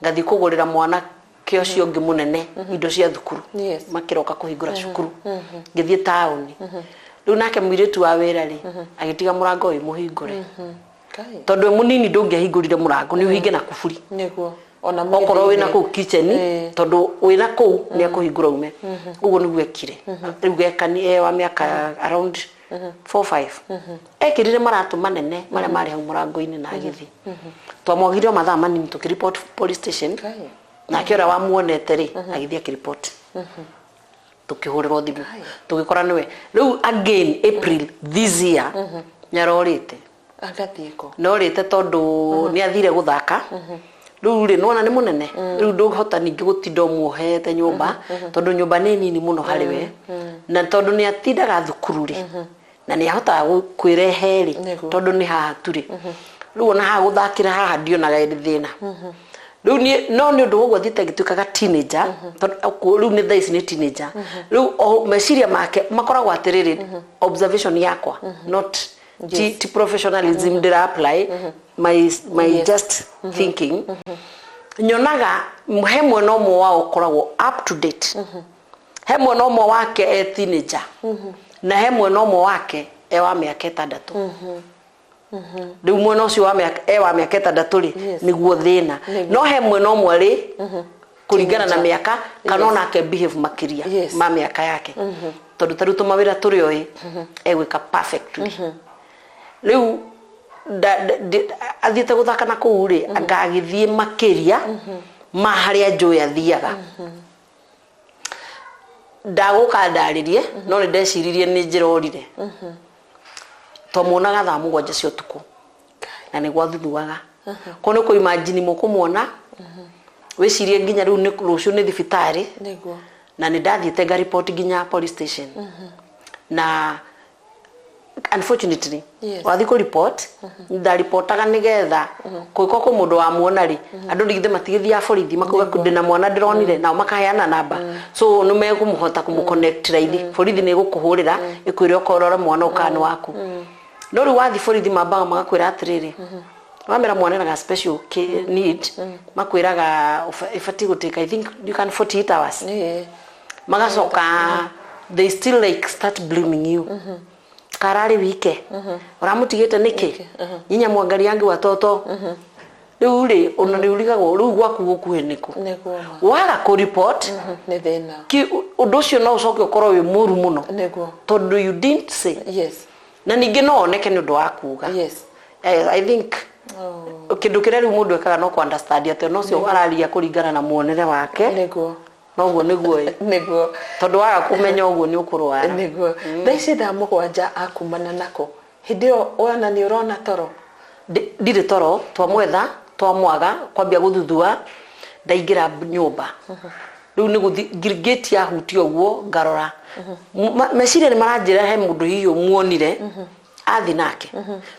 ngathiĩ kũgũrĩra mwana ke ũcio ũngĩ mũnene indo cia thukuru. Makĩroka kũhingũra cukuru, ngĩthiĩ taũni. Rĩu nake mũirĩtu wa wĩra rĩ, agĩtiga mũrango wĩ mũhingũre. Kai. Tondũ wĩ mũnini ndũngĩahingũrire mũrango, nĩ ũhinge na kuburi. Ona mwĩ Okorwo wĩna thĩinĩ. kũu kitchen, tondũ wĩna kũu nĩ akũhingũra ume. Ũguo nĩguo ekire. Rĩu gekani e wa mĩaka around 4 5, ekĩrire maratũ manene marĩa marĩ hau mũrango-inĩ na agĩthiĩ. Twamwagire o mathaa manini, tũkĩreport police station. Kai. Nake ũrĩa wamuonete rĩ, agĩthiĩ akĩripoti, tũkĩhũrĩrwo thimũ, tũgĩkora nĩwe. Rĩu again April this year nĩarorĩte. Agathiĩ kũ? Norĩte tondũ nĩ athire gũthaka. Rĩu rĩ, nĩwona nĩ mũnene, rĩu ndũhota ningĩ gũtinda ũmuohete nyũmba, tondũ nyũmba nĩ nini mũno harĩ we, na tondũ nĩ atindaga thukuru rĩ, na nĩ ahotaga kwĩrehe rĩ, tondũ nĩ haha tu rĩ. Rĩu ona haha gũthakĩra haha ndionaga ĩrĩ thĩna. Rĩu niĩ no nĩ ũndũ wa ũguo athiĩte agĩtuĩkaga teenager, tondũ rĩu nĩ thaa ici nĩ teenager. Rĩu o meciria make makoragwo atĩrĩrĩ, observation yakwa, not ti professionalism ndĩra apply, my just thinking, nyonaga he mwena ũmwe wao ũkoragwo up to date, he mwena ũmwe wake e teenager, na he mwena ũmwe wake e wa mĩaka 6. Rĩu mwena ũcio wa mĩaka e wa mĩaka 6 rĩ, nĩguo thĩna. No he mwena ũmwe rĩ, kũringana na Teenager. mĩaka kana onake behave makĩria ma mĩaka yake, tondũ ta rĩu tũmawĩra tũrĩ oĩ egwĩka perfectly. Rĩu athiĩte gũthaka na kũu rĩ, anga agĩthiĩ makĩria ma harĩa njũĩ athiaga. Ndagũka ndarĩrie, no nĩ ndeciririe nĩ njĩra orire. Twamuonaga thaa 7 cia ũtukũ na nĩ gwathuthuaga ko nĩ kũ imagine mũkũmuona, wĩcirie nginya rĩu nĩ rũciũ nĩ thibitarĩ. Na nĩ ndathiĩte ngaripoti nginya police station, na unfortunately wathiĩ kũ report, ndaripotaga nĩgetha kũngĩkorwo kwĩ mũndũ wamuona rĩ, andũ ningĩ matigĩthiaga borithi makauga ndĩna mwana ndĩronire, nao makaheana namba, so nĩ mekũmũhota kũmũ-connect raithi. Borithi nĩ ĩgũkũhũrĩra ĩkwĩre okorwo ũrore mwana ũyũ kana nĩ waku. No rĩu wathiĩ borithi mambaga magakwĩra atĩrĩrĩ, wamera mwana ena special need, makwĩraga ĩbatiĩ gũtĩka, I think you can 48 hours. Magacoka they still like start blaming you, kararĩ wike ũramũtigĩte nĩkĩ, nyinya mwangaria angĩ wa toto. Rĩu rĩ, ona nĩ ũrigagwo rĩu gwaku gũkuhĩ nĩkũ. Ma. Waga kũ report, Nĩ thĩna. Ũndũ ũcio no ũcoke ũkorwo wĩ mũru mũno, tondũ you didn't say. Na ningĩ no oneke nĩ ũndũ wa kuga. I think kĩndũ kĩrĩa rĩu mũndũ ekaga no kũ understand atĩ ona ũcio araria kũringana na muonere wake. Noguo nĩguo ĩ. Tondũ waga kũmenya ũguo nĩ ũkũrwara. Nĩguo. Thaa ici thaa 7 akumana nako, hĩndĩ ĩyo ona nĩ ũrona toro? Ndirĩ toro. Twamwetha twamwaga, kwambia gũthuthua, ndaingĩra nyũmba rĩu nĩ gũthi ngĩti yahutia ũguo ngarora. Meciria nĩ maranjĩra he mũndũ hihi ũmuonire athi nake,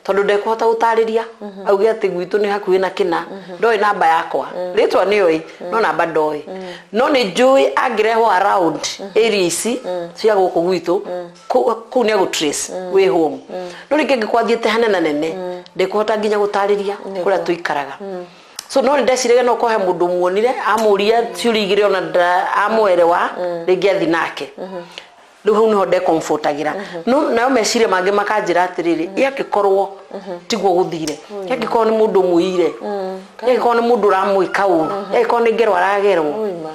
tondũ ndekũhota gũtarĩria auge atĩ gwitũ nĩ hakuhĩ na kĩna. Ndoĩ namba yakwa, rĩtwa nĩoĩ, no namba ndoĩ. No nĩ njũĩ angĩrehwo around area ici cia gũkũ gwitũ kũu nĩ agũ trace wĩ home. No rĩngĩ angĩkorwo athiĩte hanene nene, ndekũhota nginya gũtarĩria kũrĩa tũikaraga. So no nĩ ndeciragia no korwo he mũndũ muonire, amũria ciũria igĩrĩ, ona amwerewa, rĩngĩ athi nake. Rĩu hau nĩho ndecomfortagĩra. No nayo meciria mangĩ makanjĩra atĩrĩrĩ, ĩ angĩkorwo tiguo gũthire, ĩ angĩkorwo nĩ mũndũ mũire, ĩ angĩkorwo nĩ mũndũ ũramwĩka ũru, ĩ angĩkorwo nĩ ngero aragerwo. Oi ma.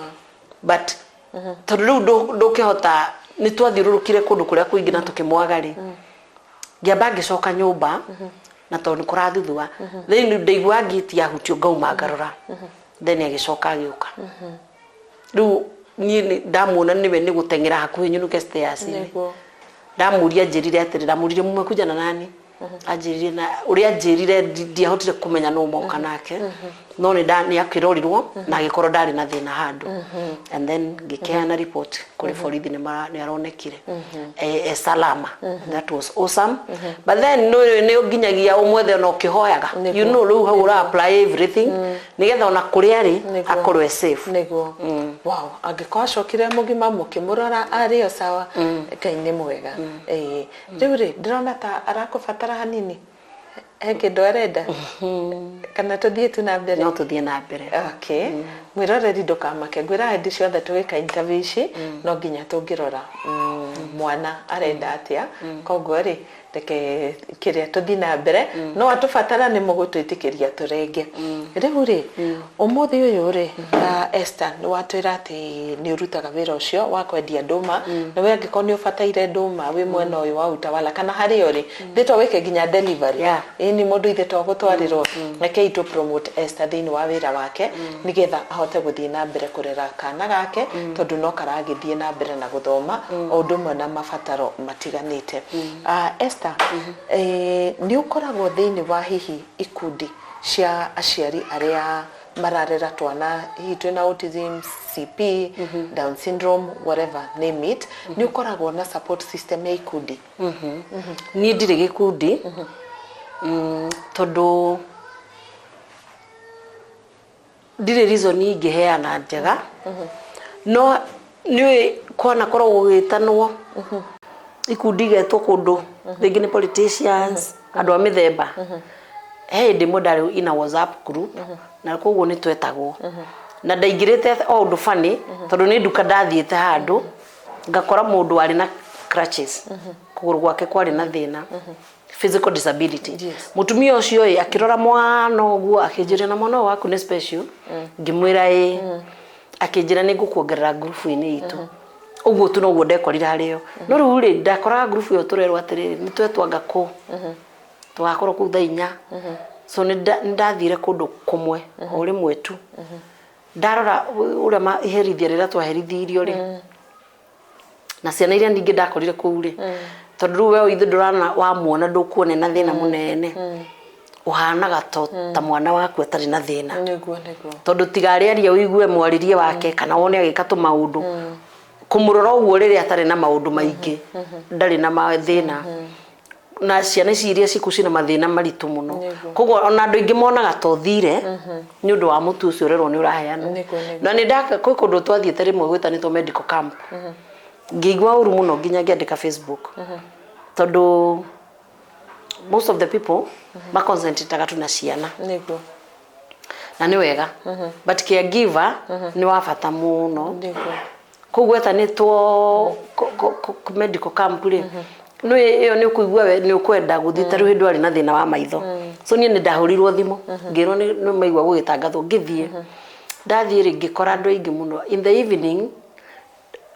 But tondũ rĩu ndũkĩhota, nĩ twathiũrũrũkire kũndũ kũrĩa kũingĩ na tũkĩmwaga rĩ, ngĩamba ngĩcoka nyũmba. Na tondũ nĩ kũrathuthuha, then ndaigua ngĩti yahutio, ngauma ngarora, then agĩcoka agĩũka. Rĩu niĩ ndamuona nĩwe nĩ gũteng'era hakuhĩ nyũnũke stairs-inĩ. Ndamũria, njĩrire atĩrĩ, ndamũririe, "Mumekuja na nani?" Anjĩrire na ũrĩa anjĩrire, ndiahotire kũmenya nũ moka nake, no nĩ nĩ akĩrorirwo na agĩkorwo ndarĩ na thĩna handũ, and then ngĩkĩheana report kũrĩ borithi nĩ nĩ aronekire e salama. That was awesome, but then nĩ nginyagia ũmwethe ona ũkĩhoyaga. Rĩu hau ũra apply everything nĩgetha ona kũrĩa arĩ akorwo e safe. Nĩguo, wow, angĩkorwo acokire mũgima, mũkĩmũrora arĩ o sawa, Ngai nĩ mwega. Ĩĩ, rĩu rĩ, ndĩrona ta arakũbatara hanini, he kĩndũ arenda, kana tũthiĩ tu na mbere? No tũthiĩ na mbere. Okay, mwĩroreri, ndũkamake, ngwĩra hĩndĩ ciothe tũgĩka interview ici no nginya tũngĩrora mwana arenda atĩa. Koguo rĩ, reke kĩrĩa tũthiĩ na mbere, no atũbatara nĩ mũgũtwĩtĩkĩria tũrenge. Rĩu rĩ, ũmũthĩ ũyũ rĩ, Esther, nĩ watwĩra atĩ nĩ ũrutaga wĩra ũcio wa kwendia ndũma, na we angĩkorwo nĩ ũbataire ndũma wĩ mwena ũyũ wa Utawala kana harĩa ũrĩ, thĩ wĩke nginya delivery. Ĩni mũndũ ithe to gũtwarĩrwo. Rekei tũ promote Esther thĩinĩ wa wĩra wake nĩgetha ahote gũthiĩ na mbere kũrera kana gake, tondũ no karagĩthiĩ na mbere na gũthoma o ũndũ ũmwe na mabataro matiganĩte. Esther, nĩ ũkoragwo thĩinĩ wa hihi ikundi cia aciari arĩa mararera twana hihi twĩna autism, CP, Down syndrome, whatever, name it? Nĩ ũkoragwo na support system ya ikundi? Niĩ ndirĩ gĩkundi, tondũ ndirĩ reason ingĩheana njega, no nĩũĩ kwanakorwo gũgĩtanwo ikundi, igetwo kũndũ rĩngĩ nĩ politicians, andũ a mĩthemba. He hĩndĩ ĩmwe ndarĩ in a WhatsApp group, na koguo nĩ twetagwo na ndaingĩrĩte o ũndũ funny, tondũ nĩ nduka ndathiĩte handũ ngakora mũndũ warĩ na crutches, kũgũrũ gwake kwarĩ na thĩna, physical disability. Mũtumia ũcio ĩ akĩrora mwana ũguo, akĩnjĩra, "Na mwana ũyũ waku nĩ special?" Ngĩmwĩra, "Ĩ." Akĩnjĩra, "Nĩ ngũkuongerera ngurubu-inĩ itũ." Ũguo tu noguo ndekorire harĩo. No rĩu rĩ, ndakoraga ngurubu ĩyo tũrerwo atĩrĩrĩ, nĩ twetwanga kũ tũgakorwo kũu thaa 4. So nĩ ndathire kũndũ kũmwe o rĩmwe tu, ndarora ũrĩa iherithia rĩrĩa twaherithirio rĩ, na ciana iria ningĩ ndakorire kũu rĩ, tondũ rĩu we ithe ndũrana wamuona, ndũkuona na thĩna mũnene, ũhanaga to ta mwana waku atarĩ na thĩna. Nĩguo nĩguo. Tondũ tiga arĩa ũigue mwarĩrie wake kana wone agĩka tũmaũndũ, kũmũrora ũguo rĩrĩa atarĩ na maũndũ maingĩ, ndarĩ na mathĩna, na ciana ici iria ciku cina mathĩna maritũ mũno. Koguo ona andũ aingĩ monaga ta ũthire nĩ ũndũ wa mũtu ũcio ũrerwo nĩ ũraheanwo. Nĩguo, nĩguo. Na nĩ ndaka kwĩ kũndũ twathiĩte rĩmwe gwĩtanĩtwo medical camp, ngĩigua ũru mũno nginya ngĩandĩka Facebook, tondũ most of the people maconcentrataga tu na ciana. Na nĩ wega, but caregiver nĩ wa bata mũno. Koguo etanĩtwo medical camp rĩ, nĩ ĩyo nĩ ũkũigua we nĩ ũkwenda gũthiĩ. Ta rĩu hĩndĩ warĩ na thĩna wa maitho, so niĩ nĩ ndahũrirwo thimũ ngĩrwo nĩ maigua gũgĩtangathwo, ngĩthiĩ. Ndathiĩ rĩ, ngĩkora andũ aingĩ mũno. In the evening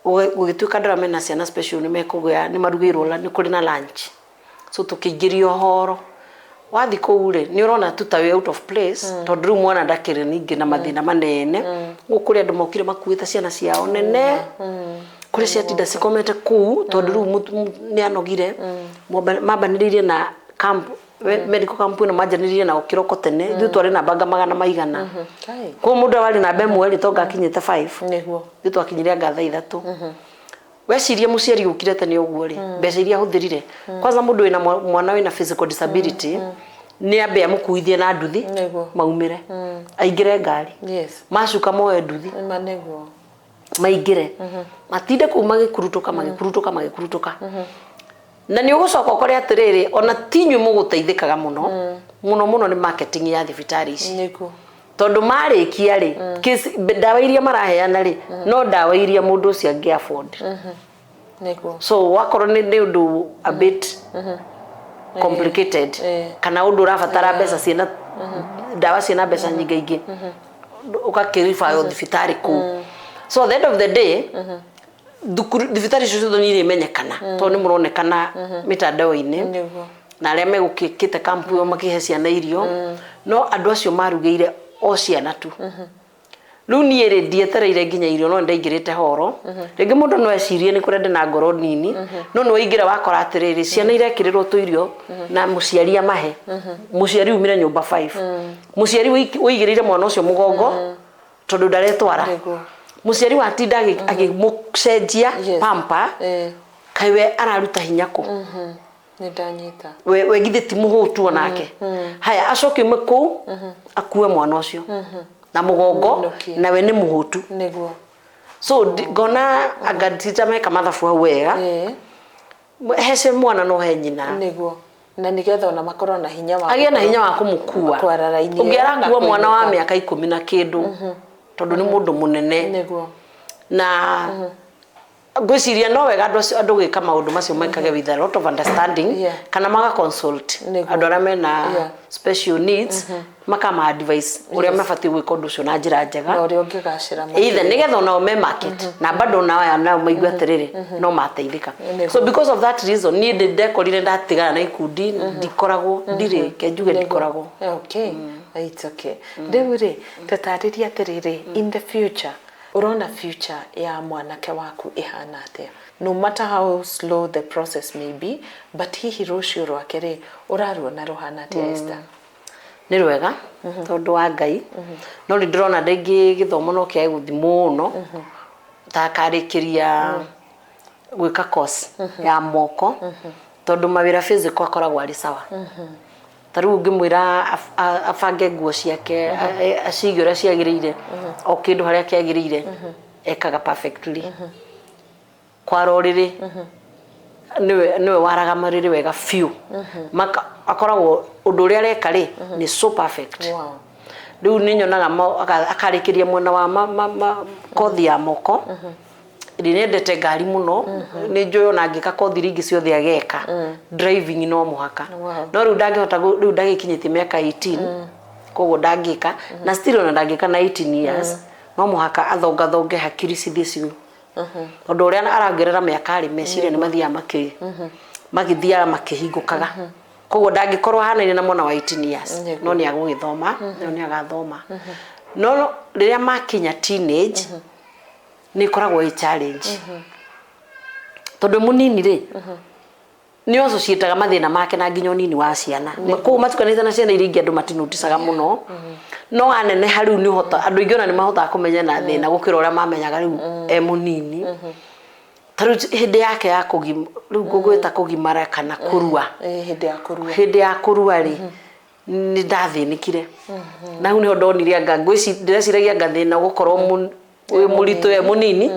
gũgĩtuĩka andũ arĩa mena ciana special nĩ mekũgĩa, nĩ marugĩirwo, nĩ kũrĩ na lunch, so tũkĩingĩrio horo. Wathi kũu rĩ, nĩ ũrona tu ta wĩ out of place, tondũ rĩu mwana ndakĩrĩ ningĩ na mathĩna manene. Gũkũ kũrĩ andũ mokire makuĩte ciana ciao nene, kũrĩ ciatinda cikomete kũu, tondũ rĩu nĩ anogire. Mambanĩrĩirie na camp, medical camp ĩno manjanĩrĩirie nao kĩroko tene. Ithuĩ twarĩ namba anga magana maigana. Kai. Koguo mũndũ warĩ namba 1 rĩ, tonga akinyĩte 5. Ithuĩ twakinyire anga thaa 3. Wecirie mũciari ũkire tene ũguo rĩ, mbeca iria ahũthĩrire. Kwanza mũndũ wĩna mwana wĩna physical disability nĩ ambe amũkuithie na nduthi, maumĩre, aingĩre ngari, macuka moe nduthi, Ma nĩguo. Maingĩre, matinde kũu magĩkurutũka, magĩkurutũka, magĩkurutũka, na nĩ ũgũcoka ũkore atĩrĩrĩ, ona ti inyuĩ mũgũteithĩkaga mũno mũno mũno, nĩ marketing ya thibitarĩ ici. Tondũ marĩkia rĩ, ndawa iria maraheana rĩ, no ndawa iria mũndũ ũcio angĩ afford. So wakorwo nĩ ũndũ a bit complicated kana ũndũ ũrabatara mbeca ciĩna ndawa ciĩna mbeca nyingaingĩ, ũgakĩriba thibitarĩ kũu. So at the end of the day, thukuru, thibitarĩ icio ciothe nĩ irĩmenyekana, tondũ nĩ mũronekana mĩtandao-inĩ. Na arĩa megũkĩte kampu ĩyo makĩhe ciana irio, no andũ acio marugĩire o ciana tu. Rĩu niĩ rĩ, ndietereire nginya irio, no nĩndaingĩrĩte horo. Rĩngĩ mũndũ no ecirie nĩ kũrĩa ndĩ na ngoro nini, no nĩ waingĩra wakora atĩrĩrĩ, ciana irekĩrĩrwo tũirio na mũciari amahe. Mũciari umire nyũmba 5, mũciari ũigĩrĩire mwana ũcio mũgongo tondũ ndaretwara. Mũciari watinda akĩmũcenjia pamper, kaĩ we araruta hinya kũ? Nĩ ndanyita. We githĩ ti mũhũtu onake? Haya, acoke ume kũu akue mwana ũcio na mũgongo, nawe nĩ mũhũtu. So ngona anga tita meka mathabu hau wega, hece mwana no he nyina. Nĩguo, na nĩgetha ona makorwo na hinya wa agĩe na hinya wa kũmũkua. Kwara raini. Ũngĩ arakua mwana wa mĩaka 10 na kĩndũ, tondũ nĩ mũndũ mũnene. Na ngwĩciria no wega andũ acio, andũ gwĩka maũndũ macio, mekage with a lot of understanding, kana maga consult andũ arĩa mena special needs, makama advice ũrĩa mabatiĩ gwĩka ũndũ ũcio na njĩra njega. Na ũrĩa ũngĩgacĩra. Either nĩgetha onao me market na bado nao aya nao maigue atĩrĩrĩ, no mateithĩka. So because of that reason, niĩ ndĩ ndekorire ndatigana na ikundi, ndikoragwo, ndirĩ, ke njuge ndikoragwo. Okay, it's okay. Rĩu rĩ, tũtarĩrie atĩrĩrĩ, in the future, ũrona future ya mwanake waku ĩhana atĩa? No matter how slow the process may be, but hihi rũciũ rwake rĩ, ũraruona rũhana atĩa, Esther? Nĩ rwega tondũ wa Ngai, no nĩ ndĩrona rĩngĩ gĩthomo no kĩage gũthiĩ mũno, ta akarĩkĩria gwĩka course ya moko, tondũ mawĩra physical akoragwo arĩ sawa. Ta rĩu ũngĩmwĩra abange nguo ciake, acige ũrĩa ciagĩrĩire, o kĩndũ harĩa kĩagĩrĩire, ekaga perfectly. Kwara ũrĩrĩ, nĩwe waraga marĩrĩ wega biũ. Akoragwo ũndũ ũrĩa areka rĩ, nĩ so perfect. Rĩu nĩ nyonaga akarĩkĩria mwena wa kothi ya moko. Nĩ nĩendete ngari mũno, nĩ njũĩ ona angĩka kothi iria ingĩ ciothe ageka, driving no mũhaka. No rĩu ndangĩhota, rĩu ndagĩkinyĩtie mĩaka 18, koguo ndangĩka, na still ona ndangĩka na 18 years, no mũhaka athongathonge hakiri cithiĩ ciu, tondũ ũrĩa arongerera mĩaka rĩ, meciria nĩ mathiaga magĩthiaga makĩhingũkaga. Koguo ndangĩkorwo ahanaine na mwana wa 18 years, no nĩ agũgĩthoma, no nĩ agathoma. No rĩrĩa makinya teenage, nĩ ĩkoragwo ĩ challenge, tondũ mũnini rĩ, nĩ associataga mathĩna make na nginya ũnini wa ciana. Koguo matukanĩte na ciana iria ingĩ, andũ matinoticaga mũno, no aneneha rĩu nĩ ũhota, andũ aingĩ ona nĩ mahotaga kũmenya na thĩna gũkĩra ũrĩa mamenyaga rĩu e mũnini. Ta rĩu hĩndĩ yake ya kũgima, rĩu ngũgwĩta kũgimara kana kũrua. Hĩndĩ ya kũrua. Hĩndĩ ya kũrua rĩ, nĩ ndathĩnĩkire, na hau nĩho ndonire anga ndĩreciragia anga thĩna gũkorwo wĩ mũritũ e mũnini.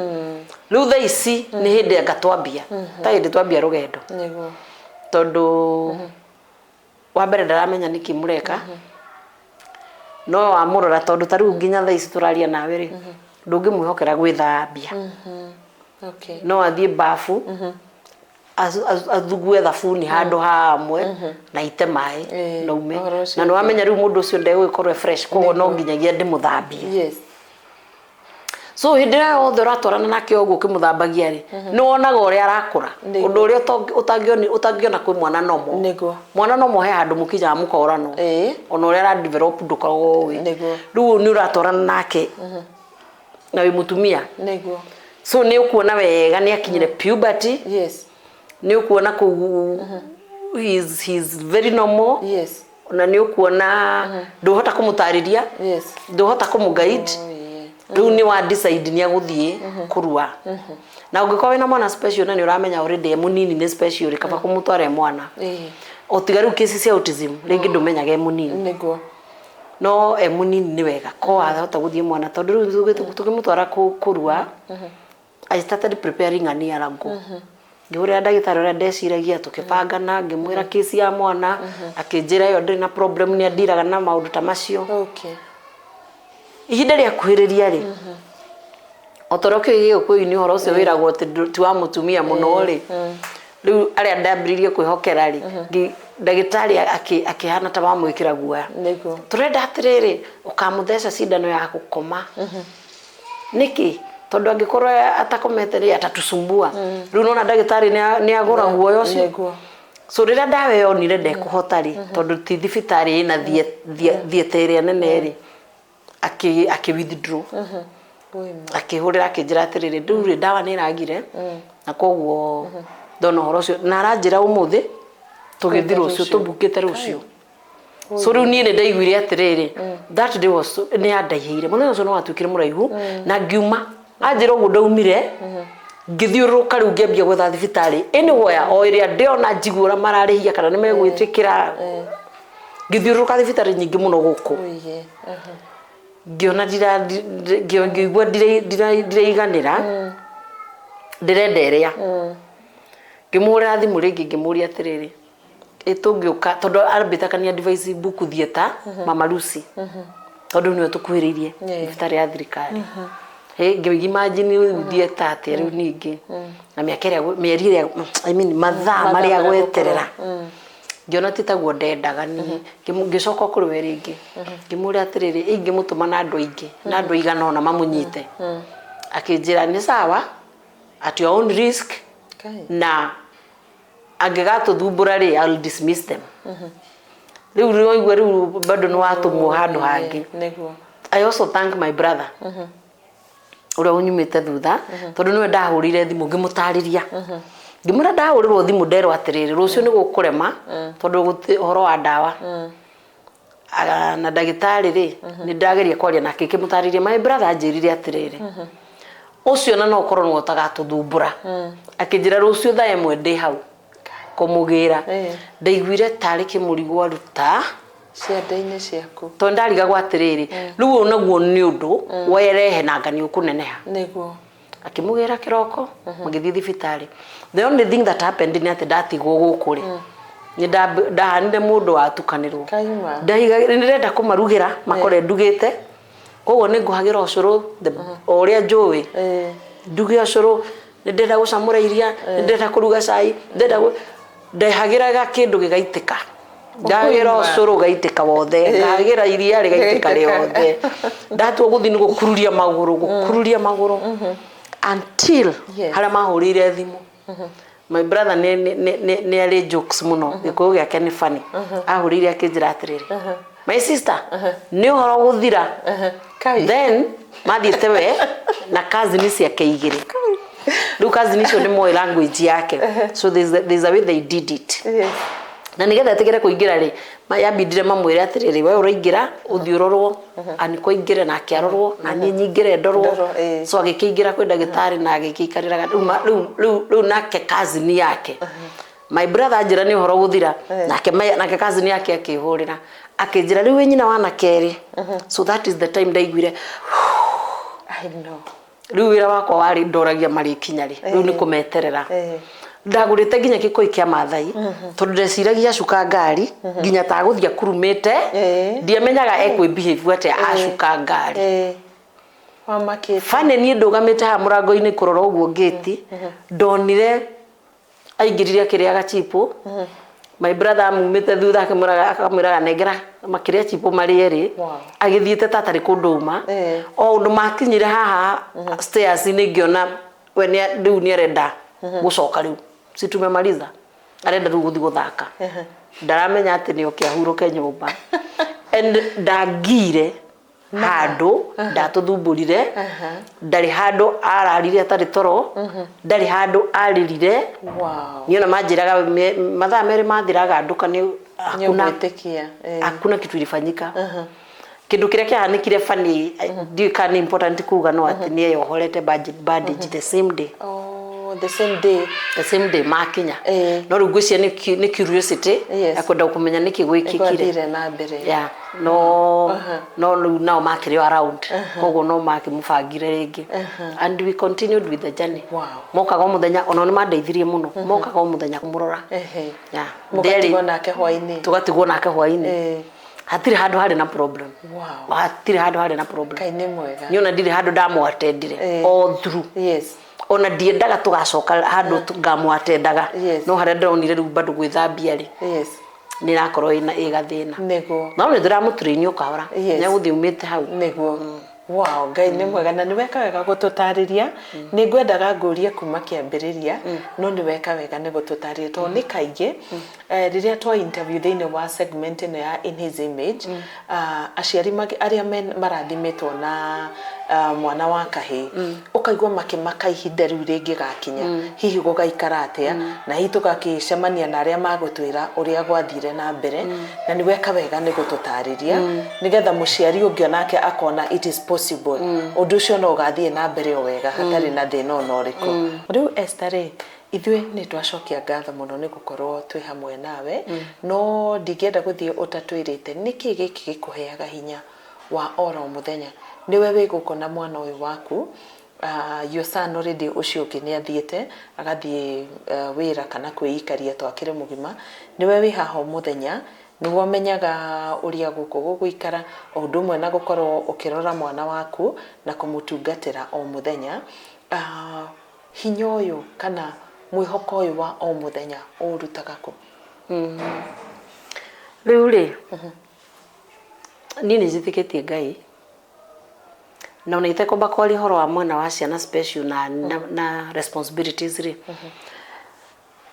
Rĩu thaa ici nĩ hĩndĩ anga twambia, ta hĩndĩ twambia rũgendo, tondũ wa mbere ndaramenya nĩkĩ mũreka, no wamũrora, tondũ ta rĩu nginya thaa ici tũraria nawe rĩ, ndũngĩmwĩhokera gwĩthambia. No athiĩ bafu, athugue thabuni handũ hamwe na ite maĩ na ume. Ũhoro ũcio. Na nĩ wamenya rĩu mũndũ ũcio ndegũgĩkorwo e fresh, koguo no nginyagia ndĩmũthambie. So hĩndĩ ĩrĩa yothe ũratwarana nake ũguo ũkĩmũthambagia rĩ, nĩ wonaga ũrĩa arakũra, ũndũ ũrĩa ũtangĩona kwĩ mwana nomo. Mwana nomo he handũ mũkinyaga mũkoranwo, ona ũrĩa ara develop ndũkoragwo ũĩ. Rĩu nĩ ũratwarana nake na wĩ mũtumia, so nĩ ũkuona wega nĩ akinyire puberty. Nĩ ũkuona kũu he's very normal. Na nĩ ũkuona ndũhota kũmũtarĩria, ndũhota kũmũguide. Rĩu nĩ wa decide nĩ agũthiĩ kũrua. Na ũngĩkorwo wĩna mwana special na nĩ ũramenya already e mũnini nĩ special rĩ, kaba kũmũtwara e mwana. O tiga rĩu kesi cia autism, rĩngĩ ndũmenyaga e mũnini. No e mũnini nĩ wega ko wahota gũthiĩ mwana, tondũ rĩu tũkĩmũtwara kũrua, I started preparing a year ago. Ngĩhũrĩra ndagĩtarĩ ũrĩa ndeciragia, tũkĩbangana, ngĩmwĩra kesi ya mwana, akĩnjĩra ĩyo ndĩrĩ na problem, nĩ andiraga na maũndũ ta macio. Ihinda rĩakuhĩrĩria rĩ, o ta ũrĩa ũkĩũĩ Gĩkũyũ-inĩ ũhoro ũcio wĩragwo atĩ ti wa mũtumia mũno rĩ, rĩu arĩa ndambĩrĩirie kwĩhokera rĩ, ndagĩtarĩ akĩhana ta wamwĩkĩra guoya. Tũrenda atĩrĩrĩ, ũkamũtheca cindano ya gũkoma. Nĩkĩ? Tondũ angĩkorwo atakomete rĩ, atatusumbua. Rĩu nona ndagĩtarĩ nĩ agũra guoya ũcio. So rĩrĩa ndawa ĩyo onire ndekũhota rĩ, tondũ ti thibitarĩ ĩna theatre ĩrĩa nene rĩ, akĩ withdraw. Akĩhũrĩra akĩnjĩra atĩrĩrĩ, rĩu rĩ, ndawa nĩ ĩragire na koguo ndona ũhoro ũcio na aranjĩra ũmũthĩ tũgĩthiĩ rũciũ, tũbukĩte rũciũ. So rĩu niĩ nĩ ndaiguire atĩrĩrĩ, that day was nĩ yandaihĩire. Mũthenya ũcio nĩ watuĩkire mũraihu na ngiuma anjĩra ũguo, ndaumire ngĩthiũrũrũka rĩu ngĩambia gwetha thibitarĩ anywhere o ĩrĩa ndĩona njigua ũrĩa mararĩhia kana nĩ megwĩtĩkĩra. Ngĩthiũrũrũka thibitarĩ nyingĩ mũno gũkũ, ngĩona ngĩigua ndiraiganĩra, ndĩrenda ĩrĩa. Ngĩmũhũrĩra thimũ rĩngĩ, ngĩmũria atĩrĩrĩ, ĩ tũngĩũka, tondũ ambĩte akani advise book theatre Mama Lucy, tondũ nĩwe tũkuhĩrĩirie thibitarĩ ya thirikari. Hĩ, ngĩ imagine rĩu theatre atĩa rĩu ningĩ na mĩaka ĩrĩa, mĩeri ĩrĩa, I mean mathaa marĩa gweterera, ngĩona ti taguo ndendaga niĩ. Ngĩcoka kũrĩ we rĩngĩ, ngĩmũria atĩrĩrĩ, ingĩmũtũma na andũ aingĩ, na andũ aigana ũna mamũnyite? Akĩnjĩra nĩ sawa, at your own risk, na angĩgatũthumbũra rĩ, I'll dismiss them. Rĩu rĩoigua rĩu bado nĩ watũmwo handũ hangĩ. I also thank my brother ũrĩa ũnyumĩte thutha, tondũ nĩwe ndahũrĩire thimũ ngĩmũtarĩria, ngĩmwĩra ndahũrĩrwo thimũ nderwo atĩrĩrĩ, rũciũ nĩ gũkũrema tondũ gũti ũhoro wa ndawa. Na ndagĩtarĩ rĩ, nĩ ndageria kwaria nake, ngĩmũtarĩria my brother anjĩrire atĩrĩrĩ, ũcio na no ũkorwo nĩwe ũtagatũthumbũra. Akĩnjĩra rũciũ thaa 1 ndĩ hau kũmũgĩra. Ndaiguire tarĩ kĩmũrigo aruta ciande-inĩ ciaku. Tondũ ndarigagwo atĩrĩrĩ, rĩu ũyũ naguo nĩ ũndũ werehe nanga nĩ ũkũneneha. Akĩmũgĩra kĩroko, magĩthiĩ thibitarĩ. The only thing that happened nĩ atĩ ndatigwo gũkũ rĩ, nĩ ndahanire mũndũ watukanĩrwo. Kaima. Ndaiga nĩ ndĩrenda kũmarugĩra makore ndugĩte, koguo nĩ ngũhagĩra ũcũrũ o ũrĩa njũĩ, nduge ũcũrũ, nĩ ndĩrenda gũcamũra iria, nĩ ndĩrenda kũruga cai, ndĩrenda ndehagĩraga kĩndũ gĩgaitĩka. Ndahagĩra ũcũrũ ũgaitĩka wothe, ngahagĩra iria rĩgaitĩka rĩothe. Ndatua gũthiĩ nĩ gũkururia magũrũ, gũkururia magũrũ until harĩa mahũrĩire thimũ. My brother nĩ arĩ jokes mũno, gĩkũyũ gĩake nĩ funny. Ahũrĩire akĩnjĩra atĩrĩrĩ, "My sister, nĩ ũhoro gũthira." Kai. Then mathiĩte we na cousin ciake igĩrĩ. Rĩu cousin icio nĩ moĩ language yake, so there's a way they did it na nigetha etigĩre kũingĩra rĩ, yambindire mamwĩre atĩrĩrĩ, we ũraingĩra ũthiĩ ũrorwo, aniko aingĩre nake arorwo, na niĩ nyingĩre ndorwo. Ndorwo, ĩĩ. So agĩkĩingĩra kwĩ ndagĩtarĩ na agĩkĩikarĩra rĩu rĩu nake cousin yake, my brother anjĩra nĩ ũhoro gũthira, nake cousin yake akĩhũrĩra akĩnjĩra rĩu wĩ nyina wa na kerĩ. So that is the time ndaiguire I know. Rĩu wĩra wakwa warĩ ndoragia marĩkinya rĩ, rĩu nĩ kũmeterera. Ndagũrĩte nginya gĩkoi kĩa Mathai, tondũ ndeciragia acuka ngari nginya tagũthiĩ akurumĩte. Ndiamenyaga ekwĩ behave atĩa acuka ngari. Wamakĩte. Bane niĩ ndũgamĩte haha mũrango-inĩ kũrora ũguo ngĩti, ndonire aingĩrire akĩrĩaga chipo. My brother amumĩte thutha akĩmwĩraga, akamwĩraga nengera, makĩrĩa chipo marĩ erĩ. Agĩthiĩte ta atarĩ kũndũ uma. O ũndũ makinyire haha stairs-inĩ, ngĩona we rĩu nĩ arenda gũcoka, rĩu si tumemaliza, arenda rĩu gũthiĩ gũthaka. Ndaramenya atĩ nĩ oke ahurũke nyũmba and ndangire handũ ndatũthumbũrire, ndarĩ handũ ararire atarĩ toro, ndarĩ handũ arĩrire. Niĩ ona manjĩraga mathaa 2 mathiraga nduka nĩ hakuna Nĩ ũgwĩtĩkia. Hakuna kitu ilifanyika. Kindu kiria kiahanĩkire funny, ndiũĩ kana nĩ important kuga, no atĩ nĩ eyohorete bandage the same day. Oh, the same day. The same day makinya. No rĩu ngwĩciria nĩ curiosity ya kwenda kũmenya nĩkĩ gwĩkĩkire. Gwathire na mbere. Yeah, no rĩu nao makĩrĩ o around, koguo no makĩmũbangire rĩngĩ and we continued with the journey. Mokaga o mũthenya, onao nĩ mandeithirie mũno, mokaga o mũthenya kũmũrora. Yeah. Mũgatigwo nake hwainĩ. Tũgatigwo nake hwainĩ. Hatirĩ handũ harĩ na problem. Hatirĩ handũ harĩ na problem. Ngai nĩ mwega. Niĩ ona ndirĩ handũ ndamwatendire all through. Ona ndiendaga tũgacoka handũ ngamwatendaga. No harĩa ndĩronire rĩu bado gwĩthambia rĩ, nĩ ĩrakorwo ĩna ĩ gathĩna. No nĩ ndĩramũtrain o kahora. Nĩegũthiĩ umĩte hau. Nĩguo. Wow, Ngai nĩ mwega na nĩ weka wega gũtũtarĩria. Nĩ ngwendaga ngũrie kuma kĩambĩrĩria, no nĩ weka wega nĩ gũtũtarĩria, tondũ nĩ kaingĩ rĩrĩa twa interview thĩinĩ wa segment ĩno ya In His Image, aciari arĩa marathimĩtwo na mwana wa kahĩĩ, ũkaigua makĩmaka ihinda rĩu rĩngĩgakinya, hihi gũgaikara atĩa, na hihi tũgakĩcemania na arĩa magũtwĩra ũrĩa gwathire na mbere. Na nĩ weka wega nĩ gũtũtarĩria, nĩgetha mũciari ũngĩ onake akona it is possible, ũndũ ũcio no ũgathiĩ na mbere o wega hatarĩ na thĩna ona ũrĩkũ. Rĩu Esther rĩ, ithuĩ nĩ twacokia ngatho mũno nĩ gũkorwo twĩ hamwe nawe, no ndingĩenda gũthiĩ ũtatwĩrĩte nĩkĩ gĩkĩ gĩkũheaga hinya wa oro mũthenya. Nĩwe wĩ gũkũ na mwana ũyũ waku, your son already, ũcio ũngĩ nĩ athiĩte agathiĩ wĩra kana kwĩikaria to akĩrĩ mũgima. Nĩwe wĩ haha o mũthenya, nĩwe ũmenyaga ũrĩa gũkũ gũgũikara, o ũndũ ũmwe na gũkorwo ũkĩrora mwana waku na kũmũtungatĩra o mũthenya. Hinya ũyũ kana mwĩhoko ũyũ wa o mũthenya ũũrutaga kũ? Rĩu rĩ, niĩ nĩ njĩtĩkĩtie Ngai, na ona itekwamba kwaria ũhoro wa mwena wa ciana special na responsibilities rĩ,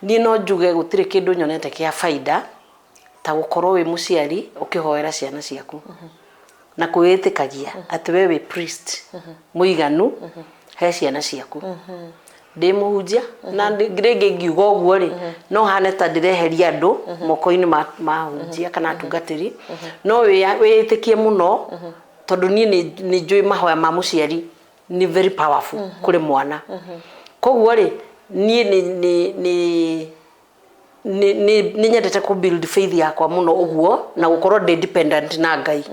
niĩ no njuge gũtirĩ kĩndũ nyonete kĩa baida ta gũkorwo wĩ mũciari ũkĩhoera ciana ciaku na kwĩĩtĩkagia atĩ we wĩ priest mũiganu he ciana ciaku. Ndĩ mũhunjia na rĩngĩ ngiuga ũguo rĩ, no hane ta ndĩreheria andũ moko-inĩ ma hunjia kana atungatĩri, no wĩĩtĩkie mũno, tondũ niĩ nĩ njũĩ mahoya ma mũciari nĩ very powerful kũrĩ mwana. Koguo rĩ, niĩ nĩ nyendete kũ build faith yakwa mũno ũguo na gũkorwo ndĩ dependent na Ngai.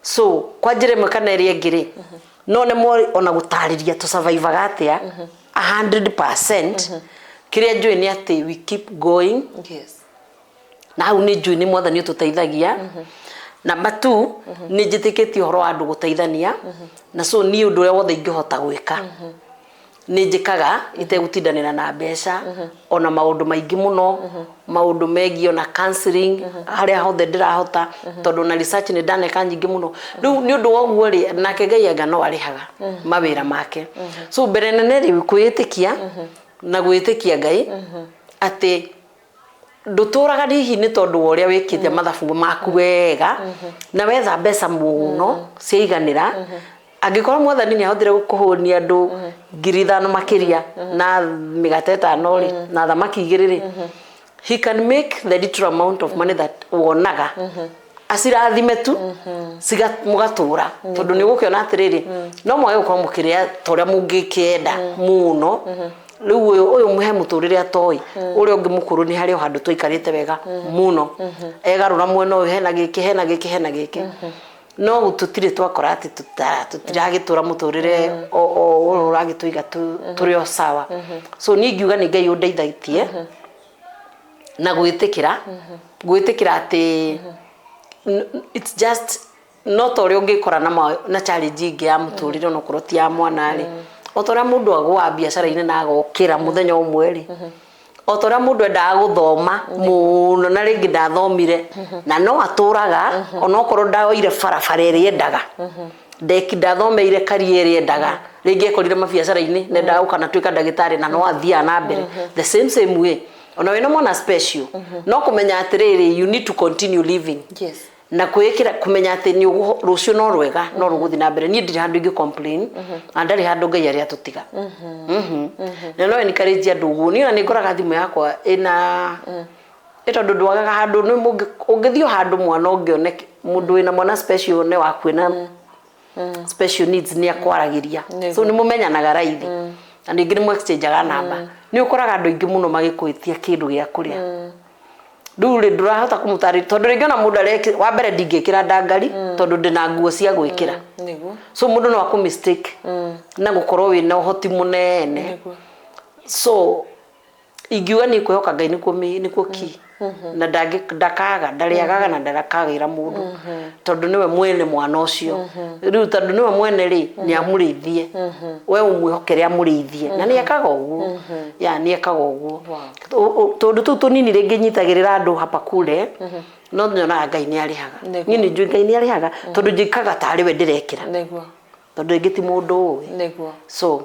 So kwa njĩra ĩmwe kana ĩrĩa ĩngĩ rĩ, no nemwo ona gũtarĩria tũsurvivaga atĩa 100%, kĩrĩa njũĩ nĩ atĩ we keep going. Na hau nĩ njũĩ nĩ Mwathani ũtũteithagia. Number two, nĩ njĩtĩkĩtie ũhoro wa andũ gũteithania, na so niĩ ũndũ ũrĩa wothe ingĩhota gwĩka nĩ njĩkaga itegũtindanĩra na mbeca, ona maũndũ maingĩ mũno, maũndũ megiĩ ona counseling harĩa hothe ndĩrahota, tondũ na research nĩ ndaneka nyingĩ mũno. Rĩu nĩ ũndũ wa ũguo rĩ, nake Ngai anga no arĩhaga mawĩra make. So mbere nene rĩ, kwĩĩtĩkia na gwĩtĩkia Ngai atĩ ndũtũraga hihi nĩ tondũ wa ũrĩa wĩkĩte mathabu maku wega na wetha mbeca mũno ciaiganĩra. Angĩkorwo Mwathani nĩ ahotire kũhũnia andũ 5,000 makĩria na mĩgate 5 rĩ, na thamaki 2 rĩ, he can make the little amount of money that wonaga acirathime tu mũgatũra, tondũ nĩ ũgũkĩona atĩrĩrĩ, no mwage gũkorwo mũkĩrĩa ta ũrĩa mũngĩkĩenda mũno. Rĩu ũyũ he mũtũrĩre atoĩ, ũrĩa ũngĩ mũkũrũ nĩ harĩ o handũ twaikarĩte wega mũno, egarũra mwena ũyũ hena gĩkĩ, hena gĩkĩ, hena gĩkĩ, no tũtirĩ twakora atĩ tũtiragĩtũra mũtũrĩre o ũragĩtũiga tũrĩ o sawa. So niĩ ingiuga nĩ Ngai ũndeithĩtie na gwĩtĩkĩra atĩ it's just no ta ũrĩa ũngĩkora na challenge ĩngĩ ya mũtũrĩre, onokorwo ti ya mwana rĩ, o ta ũrĩa mũndũ agũaga biacara-inĩ na agokĩra mũthenya ũmwe rĩ, o ta ũrĩa mũndũ endaga gũthoma mũno na rĩngĩ ndathomire na no atũraga, onokorwo ndaoire barabara ĩrĩa endaga, ndathomeire career ĩrĩa endaga, rĩngĩ ekorire mabiacara-inĩ na endaga gũka na tuĩka ndagĩtarĩ, na no athiaga na mbere the same same way. Ona wĩna mwana special, no kũmenya atĩrĩrĩ, you need to continue living na kwĩkĩra kũmenya atĩ nĩ rũciũ no rwega no rũgũthiĩ na mbere. Niĩ ndirĩ handũ ingĩ complain na ndarĩ handũ Ngai arĩa atũtiga. Na no encourage andũ ũguo. Niĩ ona nĩ ngoraga thimũ yakwa ĩna ĩ, tondũ ndwagaga handũ nĩ ũngĩthiĩ o handũ mwana ũngĩone mũndũ wĩna mwana special nĩ waku wĩna special needs nĩ akwaragĩria. So nĩ mũmenyanaga raithi na ningĩ nĩ mũexchangeaga namba. Nĩ ũkoraga andũ aingĩ mũno magĩkwĩtia kĩndũ gĩa kũrĩa. Rĩu rĩ, ndũrahota kũmũtarĩria, tondũ rĩngĩ ona mũndũ areki wa mbere ndingĩkĩra ndangari, tondũ ndĩna nguo cia gwĩkĩra. So mũndũ no akũ mistake na gũkorwo wĩna ũhoti mũnene. So ingiuga niĩ kwĩhoka Ngai nĩkuo key, na ndakaga, ndarĩagaga na ndarakagĩra mũndũ, tondũ nĩwe mwene mwana ũcio. Rĩu tondũ nĩwe mwene rĩ, nĩ amũrĩithie, we ũmwĩhokere amũrĩithie, na nĩ ekaga ũguo, ya nĩ ekaga ũguo. Tondũ tũu tũnini rĩngĩ nyitagĩrĩra andũ hapa kule, no nyonaga Ngai nĩ arĩhaga. Niĩ nĩ njũĩ Ngai nĩ arĩhaga, tondũ njĩkaga tarĩ we ndĩrekĩra. Tondũ rĩngĩ ti mũndũ ũĩ. So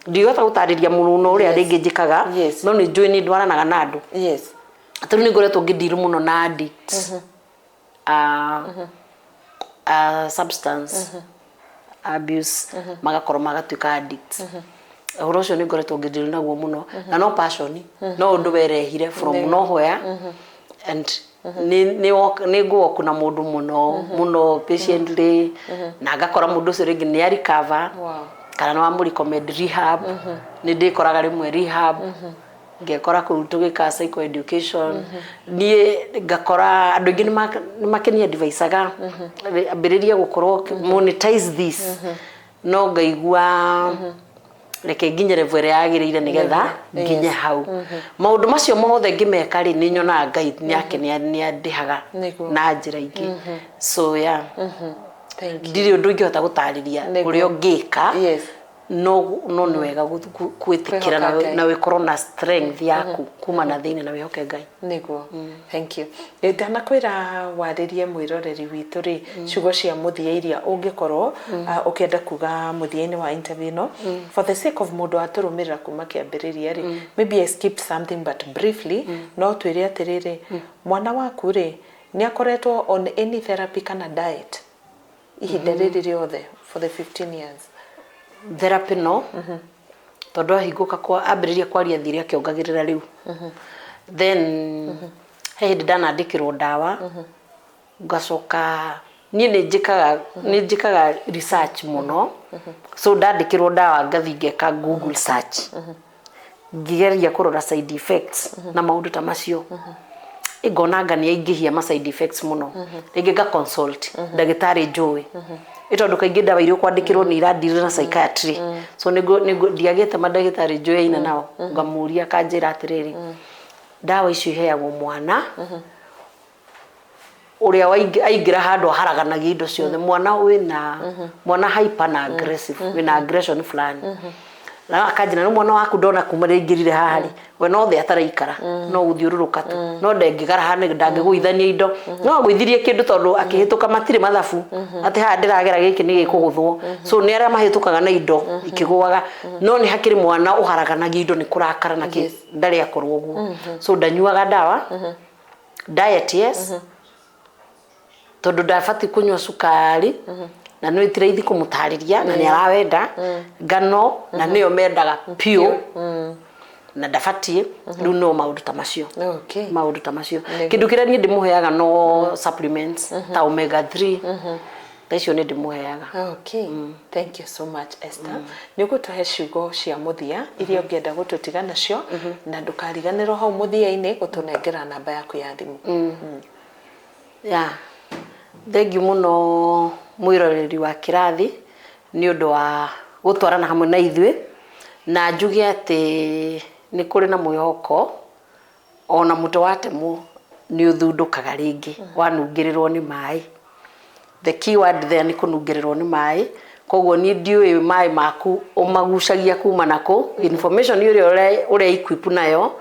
ndingĩhota gũtarĩria mũno ũrĩa rĩngĩ njĩkaga, no nĩ njũĩ nĩ ndwaranaga na andũ. Tondũ nĩ ngoretwo ngĩ deal mũno na addicts, substance abuse, magakorwo magatuĩka addicts. Ũhoro ũcio nĩ ngoretwo ngĩ deal naguo mũno, na no passion, no ũndũ werehire from nowhere, and nĩ ngũ-work na mũndũ mũno mũno patiently, na ngakora mũndũ ũcio rĩngĩ nĩ a-recover, kana nĩ wamũ recommend rehab. Nĩ ndĩkoraga rĩmwe rehab, ngekora kũu tũgĩka psycho education. Niĩ ngakora andũ aingĩ nĩ makĩni advice-aga ambĩrĩria gũkorwo monetize this, no ngaigua reke nginye level ĩrĩa yagĩrĩire nĩgetha nginye hau. Maũndũ macio mothe ngĩmeka rĩ, nĩ nyonaga Ngai nĩake nĩ andĩhaga na njĩra ingĩ. So yeah. Thank you. Ndirĩ ũndũ ingĩhota gũtarĩria ũrĩa ũngĩka, no nĩ wega gwĩtĩkĩra Kwĩhoka Ngai. na wĩkorwo na strength yaku kuma na thĩinĩ na wĩhoke Ngai. Nĩguo, thank you. Ndanakwĩra warĩrie mwĩroreri witũ rĩ, ciugo cia mũthia iria ũngĩkorwo ũkĩenda kuga mũthia-inĩ wa interview ĩno, for the sake of mũndũ atũrũmĩrĩra kuma kĩambĩrĩria rĩ. Maybe I skipped something, but briefly no twĩre atĩrĩrĩ, mwana waku rĩ, nĩ akoretwo on any therapy kana diet ihinda rĩrĩ rĩothe for the 15 years? Therapy no, tondũ ahingũka kwa ambĩrĩria kwaria thire akĩongagĩrĩra rĩu. Then he hĩndĩ ndanandĩkĩrwo ndawa, ngacoka niĩ nĩ njĩkaga research mũno. So ndandĩkĩrwo ndawa, ngathi ngeka Google search, ngĩgeria kũrora side effects na maũndũ ta macio. Ngona anga nĩ aingĩhia ma side effects mũno. Rĩngĩ nga consult ndagĩtarĩ njũĩ, ĩ tondũ kaingĩ ndawa iria ũkwandĩkĩrwo nĩ iradeal na psychiatry. So nĩguo ndiagĩte mandagĩtarĩ njũyaine nao, ngamũria, akanjĩra atĩrĩrĩ, ndawa icio iheagwo mwana ũrĩa aingĩra handũ aharaganagia indo ciothe, mwana wĩna mwana hyper na aggressive, wĩna aggression fulani. Na akanjĩra, no mwana waku ndona kuma rĩrĩa aingĩrire haha rĩ, we no thĩ ataraikara, no gũthiũrũrũka tu, no ndengĩgara haha, ndangĩgũithania indo, no agũithirie kĩndũ tondũ akĩhĩtũka matirĩ mathabu atĩ haha ndĩragera gĩkĩ nĩ gĩkũgũthwo. So nĩ arĩa mahĩtũkaga na indo ikĩgũaga, no nĩ hakĩrĩ mwana ũharaganagia indo nĩ kũrakara na kĩ, ndarĩ akorwo ũguo. So ndanyuaga ndawa. Diet, yes, tondũ ndabatiĩ kũnyua cukari, na nĩ ti raithi kũmũtarĩria, na nĩ arawenda ngano na nĩyo mendaga piũ, na ndabatiĩ rĩu. No maũndũ ta macio, maũndũ ta macio. Kĩndũ kĩrĩa niĩ ndĩmũheaga no supplements ta omega 3, ta icio nĩ ndĩmũheaga. Okay. Thank you so much, Esther. Nĩ ũgũtũhe ciugo cia mũthia iria ũngĩenda gũtũtiga nacio, na ndũkariganĩrwo hau mũthia-inĩ gũtũnengera namba yaku ya thimũ. Ya, thengiũ mũno mwĩroreri wa kĩrathi nĩ ũndũ wa gũtwarana hamwe na ithuĩ, na njuge atĩ nĩ kũrĩ na mwĩhoko. Ona mũtĩ watemwo nĩ ũthundũkaga rĩngĩ wanungĩrĩrwo nĩ maĩ. The key word there nĩ kũnungĩrĩrwo nĩ maĩ. Koguo niĩ ndiũĩ maĩ maku ũmagucagia kuma nakũ. Information ĩrĩa ũrĩa equip nayo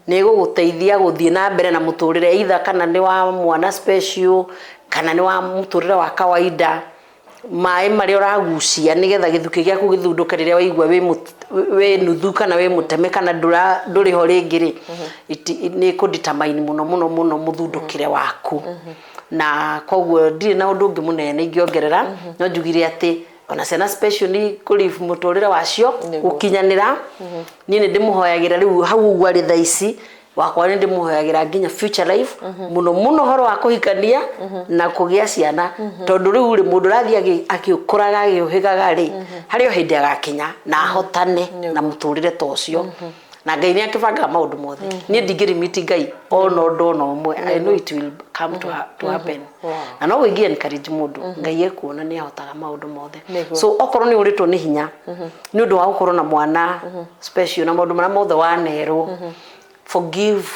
nĩ ĩgũgũteithia gũthiĩ na mbere na mũtũrĩre, either kana nĩ wa mwana special kana nĩ wa mũtũrĩre wa kawaida. Maĩ marĩa ũragucia nĩgetha gĩthukĩ gĩaku gĩthundũke rĩrĩa waigua wĩ nuthu kana wĩ mũteme kana ndũrĩ ho rĩngĩ rĩ, nĩ kũ determine mũno mũno mũno mũthundũkĩre waku. Na koguo ndirĩ na ũndũ ũngĩ mũnene ingĩongerera, no njugire atĩ ona ciana special nĩ kũ-live mũtũrĩre wacio gũkinyanĩra. Niĩ nĩ ndĩmũhoyagĩra rĩu hau ũguo arĩ thaa ici wakwa, nĩ ndĩmũhoyagĩra nginya future life, mũno mũno ũhoro wa kũhikania na kũgĩa ciana, tondũ rĩu rĩ, mũndũ ũrathiĩ agĩkũraga agĩũhĩgaga rĩ, harĩ o hĩndĩ agakinya na ahotane na mũtũrĩre ta ũcio. Na Ngai nĩ akĩbangaga maũndũ mothe. Niĩ ndingĩrimiti Ngai ona ũndũ ona ũmwe. I know it will come to happen. Na no wĩingĩ encourage mũndũ, Ngai ekuona nĩ ahotaga maũndũ mothe. So okorwo nĩ ũrĩtwo nĩ hinya nĩ ũndũ wa gũkorwo na mwana special na maũndũ marĩa mothe wanerwo, forgive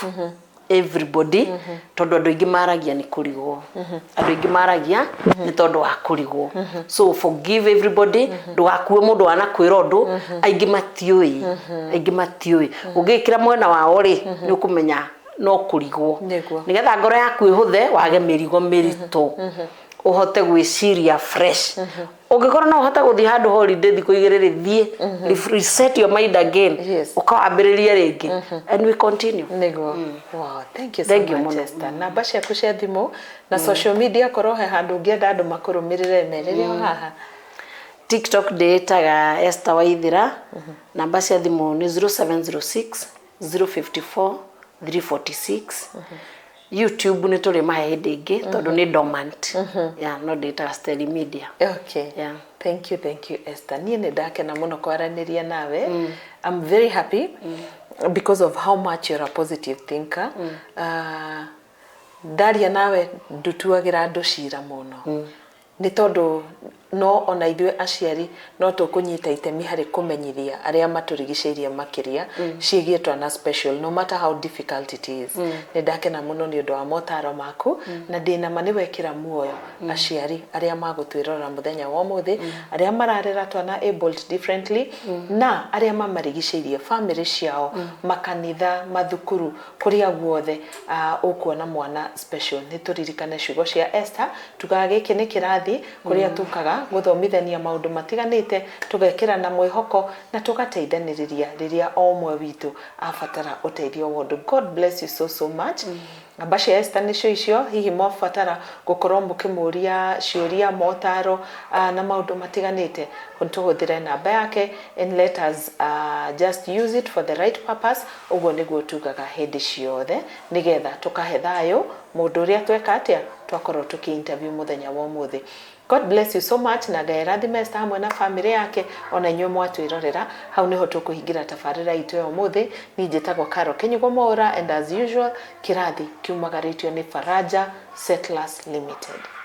everybody, tondũ andũ aingĩ maragia nĩ kũrigwo, andũ aingĩ maragia nĩ tondũ wa kũrigwo. So forgive everybody, ndũgakue mũndũ wanakwĩra ũndũ. Aingĩ matiũĩ, aingĩ matiũĩ. Ũngĩkĩra mwena wao rĩ, nĩ ũkũmenya no kũrigwo. Nĩgetha ngoro yaku ĩhũthe, wage mĩrigo mĩritũ. Ũhote gwĩciria fresh. Ũngĩkorwo no ũhote gũthiĩ handũ holiday thikũ 2 rĩ, thiĩ reset your mind again. Ũkawambĩrĩria rĩngĩ and we continue. Nĩguo. Wow, thank you so Thank you much, mũno. Esther. Namba ciaku cia thimũ na social media, korwo he handũ ũngĩenda andũ makũrũmĩrĩre, merĩre o haha. TikTok ndĩĩtaga Esther Waithira. Namba cia thimũ nĩ 0706 054 346. YouTube nĩ tũrĩ mahe hĩndĩ ĩngĩ tondũ nĩ dormant. Yeah, no ndĩĩtaga Stelly Media. Yeah. Thank you, thank you, Esther. Niĩ nĩ ndakena mũno kwaranĩria nawe. I'm very happy because of how much you're a positive thinker. Ndaria nawe ndutuagĩra andũ cira mũno, nĩ tondũ no ona ithuĩ aciari no tũkũnyita itemi harĩ kũmenyithia arĩa matũrigicĩirie makĩria ciĩgiĩ twana special, no matter how difficult it is. Nĩ ndakena mũno nĩ ũndũ wa motaro maku, na ndĩna ma nĩ wekĩra muoyo aciari arĩa magũtwĩrora mũthenya wa ũmũthĩ, arĩa mararera twana abled differently, na arĩa mamarigicĩirie, family ciao, makanitha, mathukuru, kũrĩa guothe ũkuona mwana special. Nĩ tũririkane ciugo cia Esther. Tugaga gĩkĩ nĩ kĩrathi kũrĩa tũkaga gũthomithania maũndũ matiganĩte, tũgekĩra na mwĩhoko na tũgateithanĩrĩria rĩrĩa o ũmwe witũ abatara ũteithio wa ũndũ. God bless you so so much. Namba cia Esther nĩcio icio, hihi mwabatara gũkorwo mũkĩmũria ciũria, motaro na maũndũ matiganĩte, tũhũthĩre namba yake and let us just use it for the right purpose. Ũguo nĩguo tugaga hĩndĩ ciothe, nĩgetha tũkahe thayũ mũndũ ũrĩa tweka atĩa twakorwo tũkĩ interview mũthenya wa ũmũthĩ. God bless you so much, na Ngai arathime Esther hamwe na family yake, ona inyuĩ mwatwĩrorera. Hau niho tũkũhingĩra tabarĩra itũ ya ũmũthĩ. Niĩ njĩtagwo Caro Kinyugo Mwaura, and as usual, kĩrathi kiumagarĩtio nĩ Faraja Settlers Limited.